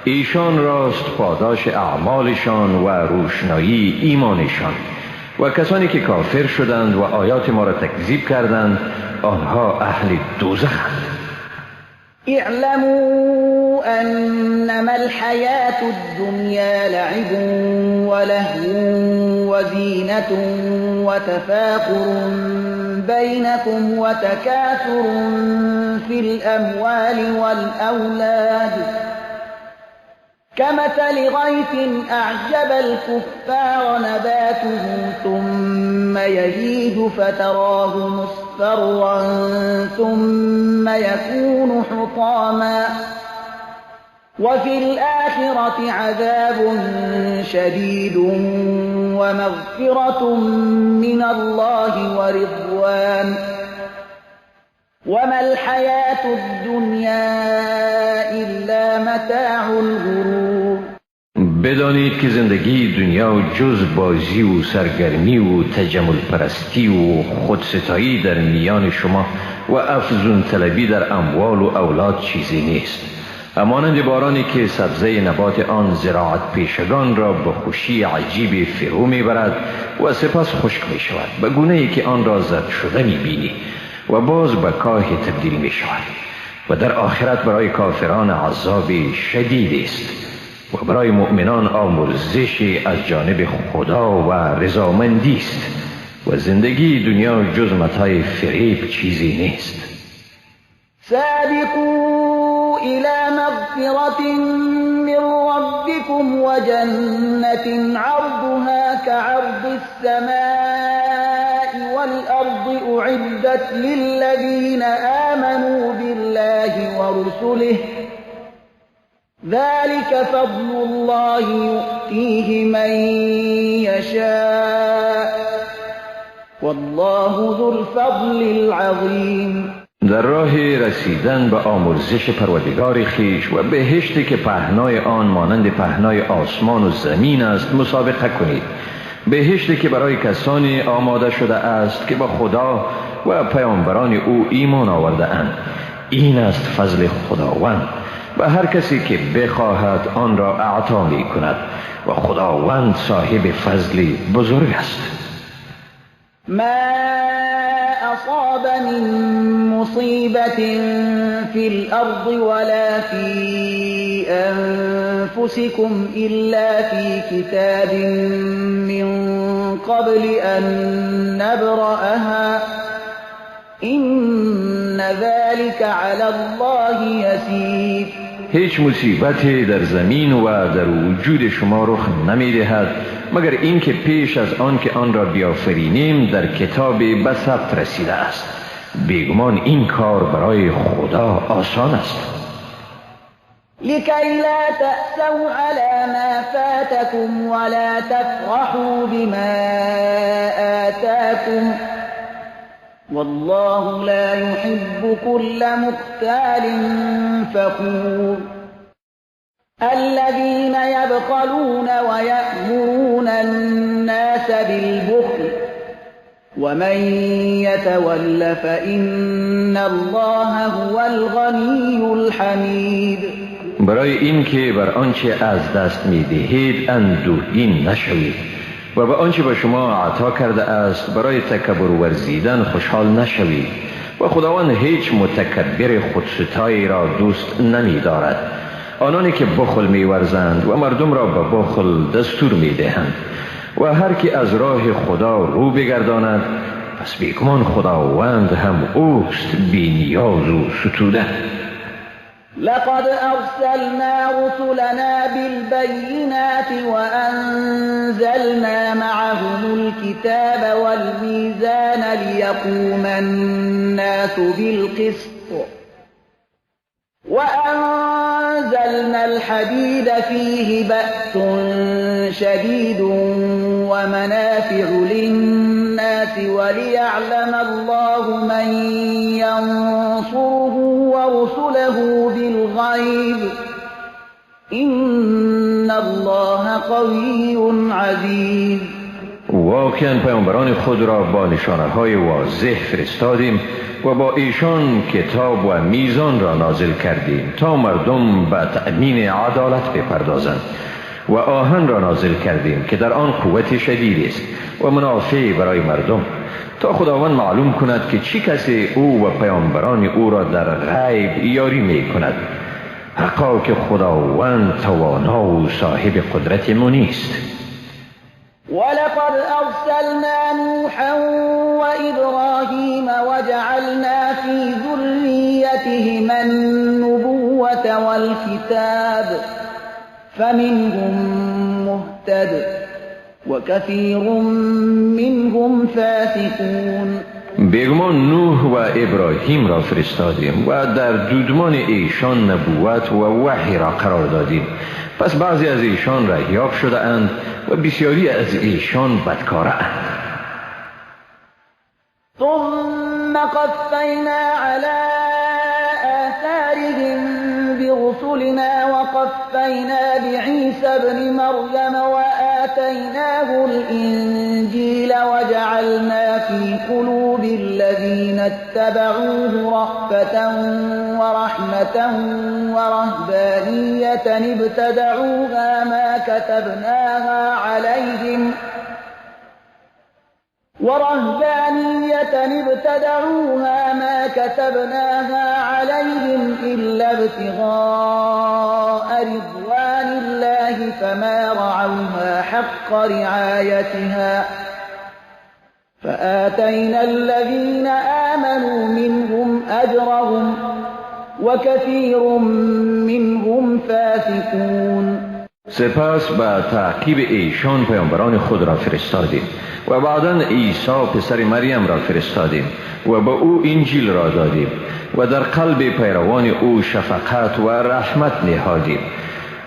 ایشان راست پاداش اعمالشان و روشنایی ایمانشان. و کسانی که کافر شدند و آیات ما را تکذیب کردند آنها اهل دوزخند. اعلموا انما الحیاة الدنیا لعب ولهو وزینة وتفاخر بینکم وتکاثر فی الاموال والأولاد كمثل غيث أعجب الكفار نباته ثم يهيج فتراه مصفرا ثم يكون حطاما وفي الآخرة عذاب شديد ومغفرة من الله ورضوان وما الحياة الدنيا إلا متاع الغرور. بدانید که زندگی دنیا جز بازی و سرگرمی و تجمل پرستی و خودستایی در میان شما و افزون طلبی در اموال و اولاد چیزی نیست. همانند بارانی که سبزه نبات آن زراعت پیشگان را به خوشی عجیب فرو میبرد و سپس خشک می شود به گونه ای که آن را زرد شده می بینی و باز به کاه تبدیل می شود. و در آخرت برای کافران عذاب شدید است و برای مؤمنان آمرزش از جانب خدا و رضامندی است. و زندگی دنیا جز متاع فریب چیزی نیست. سابقوا إلى مغفرة من ربكم وجنة عرضها كعرض السماء والأرض أعدت للذين آمنوا بالله ورسله ذلك فضل الله يؤتيه من يشاء والله ذو الفضل العظیم. در راه رسیدن به آمرزش پروردگار خویش و بهشتی که پهنای آن مانند پهنای آسمان و زمین است مسابقه کنید. بهشتی که برای کسانی آماده شده است که به خدا و پیامبران او ایمان آورده اند. این است فضل خداوند و هر کسی که بخواهد آن را اعطا می کند و خداوند صاحب فضل بزرگ است. ما أصاب من مصيبة في الأرض ولا في أنفسكم إلا في كتاب من قبل أن نبرأها إن ذلك على الله يسير. هیچ مصیبتی در زمین و در وجود شما رخ نمی‌دهد مگر اینکه پیش از آن که آن را بیافرینیم در کتاب به ثبت رسیده است. بیگمان این کار برای خدا آسان است. لکی لا تأسوا علی ما فاتکم ولا تفرحوا بما آتاکم والله لا يحب كل مختال فخور. الذين يبخلون ويأمرون الناس بالبخل ومن يتول فإن الله هو الغني الحميد. برای اینکه بر آنچه از دست می‌دهید اندوهگین نشوید و به آنچه به شما عطا کرده است برای تکبر ورزیدن خوشحال نشوید و خداوند هیچ متکبر خودستایی را دوست نمی دارد. آنانی که بخل می ورزند و مردم را به بخل دستور می دهند و هر کی از راه خدا رو بگرداند پس بیگمان خداوند هم اوست بی نیاز و ستوده. لقد أرسلنا رسلنا بالبينات وأنزلنا معهم الكتاب والميزان ليقوم الناس بالقسط وأنزلنا الحديد فيه بأس شديد ومنافع للناس وليعلم الله من ينصره ورسله بالغيب إن الله قوي عزيز. واقعا پیامبران خود را با نشانه‌های واضح فرستادیم و با ایشان کتاب و میزان را نازل کردیم تا مردم به تأمین عدالت بپردازند و آهن را نازل کردیم که در آن قوت شدید است و منافع برای مردم تا خداوند معلوم کند که چی کسی او و پیامبران او را در غیب یاری می کند. حقا که خداوند توانا و صاحب قدرت منیست. ولقد أرسلنا نوحا وإبراهيم وجعلنا في ذريتهما النبوة والكتاب فمنهم مهتد وكثير منهم فاسقون. بیگمان نوح و ابراهیم را فرستادیم و در دودمان ایشان نبوت و وحی را قرار دادیم، پس بعضی از ایشان رهیاب شده اند و بسیاری از ایشان بدکاره اند. ثم قفینا علی آثارهم برسلنا وقفینا بعیسی ابن مریم وآتیناه الانجیل وجعلنا فی قلوب الذین اتبعوه رأفة ورحمة ورهبانية ابتدعوها ما كتبناها عليهم ورهبانية ابتدعوها ما كتبناها عليهم إلا ابتغاء رضوان الله فما رعوها حق رعايتها فآتينا الذين آمنوا منهم أجرهم وكثير منهم فاسقون. سپس به تعقیب ایشان پیامبران خود را فرستادیم و بعدا عیسی پسر مریم را فرستادیم و به او انجیل را دادیم و در قلب پیروان او شفقت و رحمت نهادیم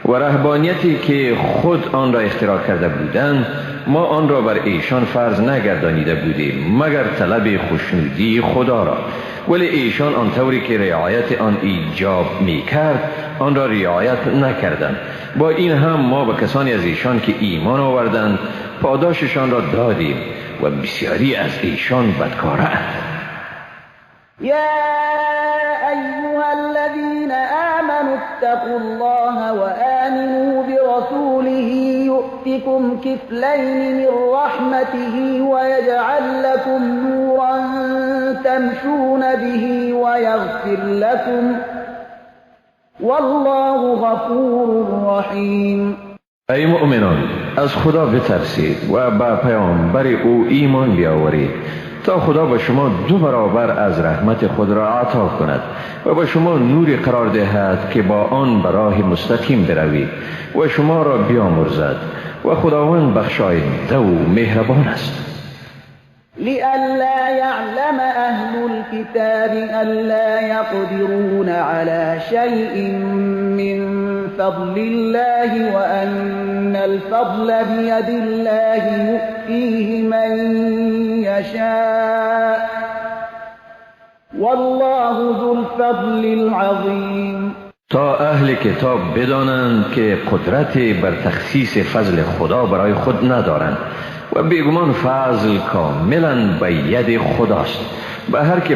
و رهبانیتی که خود آن را اختراع کرده بودند ما آن را بر ایشان فرض نگردانیده بودیم مگر طلب خوشنودی خدا را، ولی ایشان آن طوری که رعایت آن ایجاب می کرد آن را رعایت نکردند. با این هم ما به کسانی از ایشان که ایمان آوردند پاداششان را دادیم و بسیاری از ایشان بدکارند. یا ایها الذین آمنوا اتقوا الله وآمنوا برسوله یؤتکم کفلین من رحمته ویجعل لکم نورا تمشون به ویغفر لکم والله غفور رحیم. ای مؤمنان، از خدا بترسید و به پیامبر او ایمان بیاورید تا خدا به شما 2 برابر از رحمت خود را عطا کند و به شما نوری قرار دهد که با آن به راه مستقیم بروید و شما را بیامرزد و خداوند بخشاینده و مهربان است. لئلا يعلم أهل الكتاب ألا يقدرون على شيء من فضل الله وأن الفضل بيد الله يؤتيه من يشاء والله ذو الفضل العظيم. تا اهل کتاب بدانند که قدرت بر تخصیص فضل خدا برای خود ندارند و بیگمان فضل کاملا به ید خداست، به هر که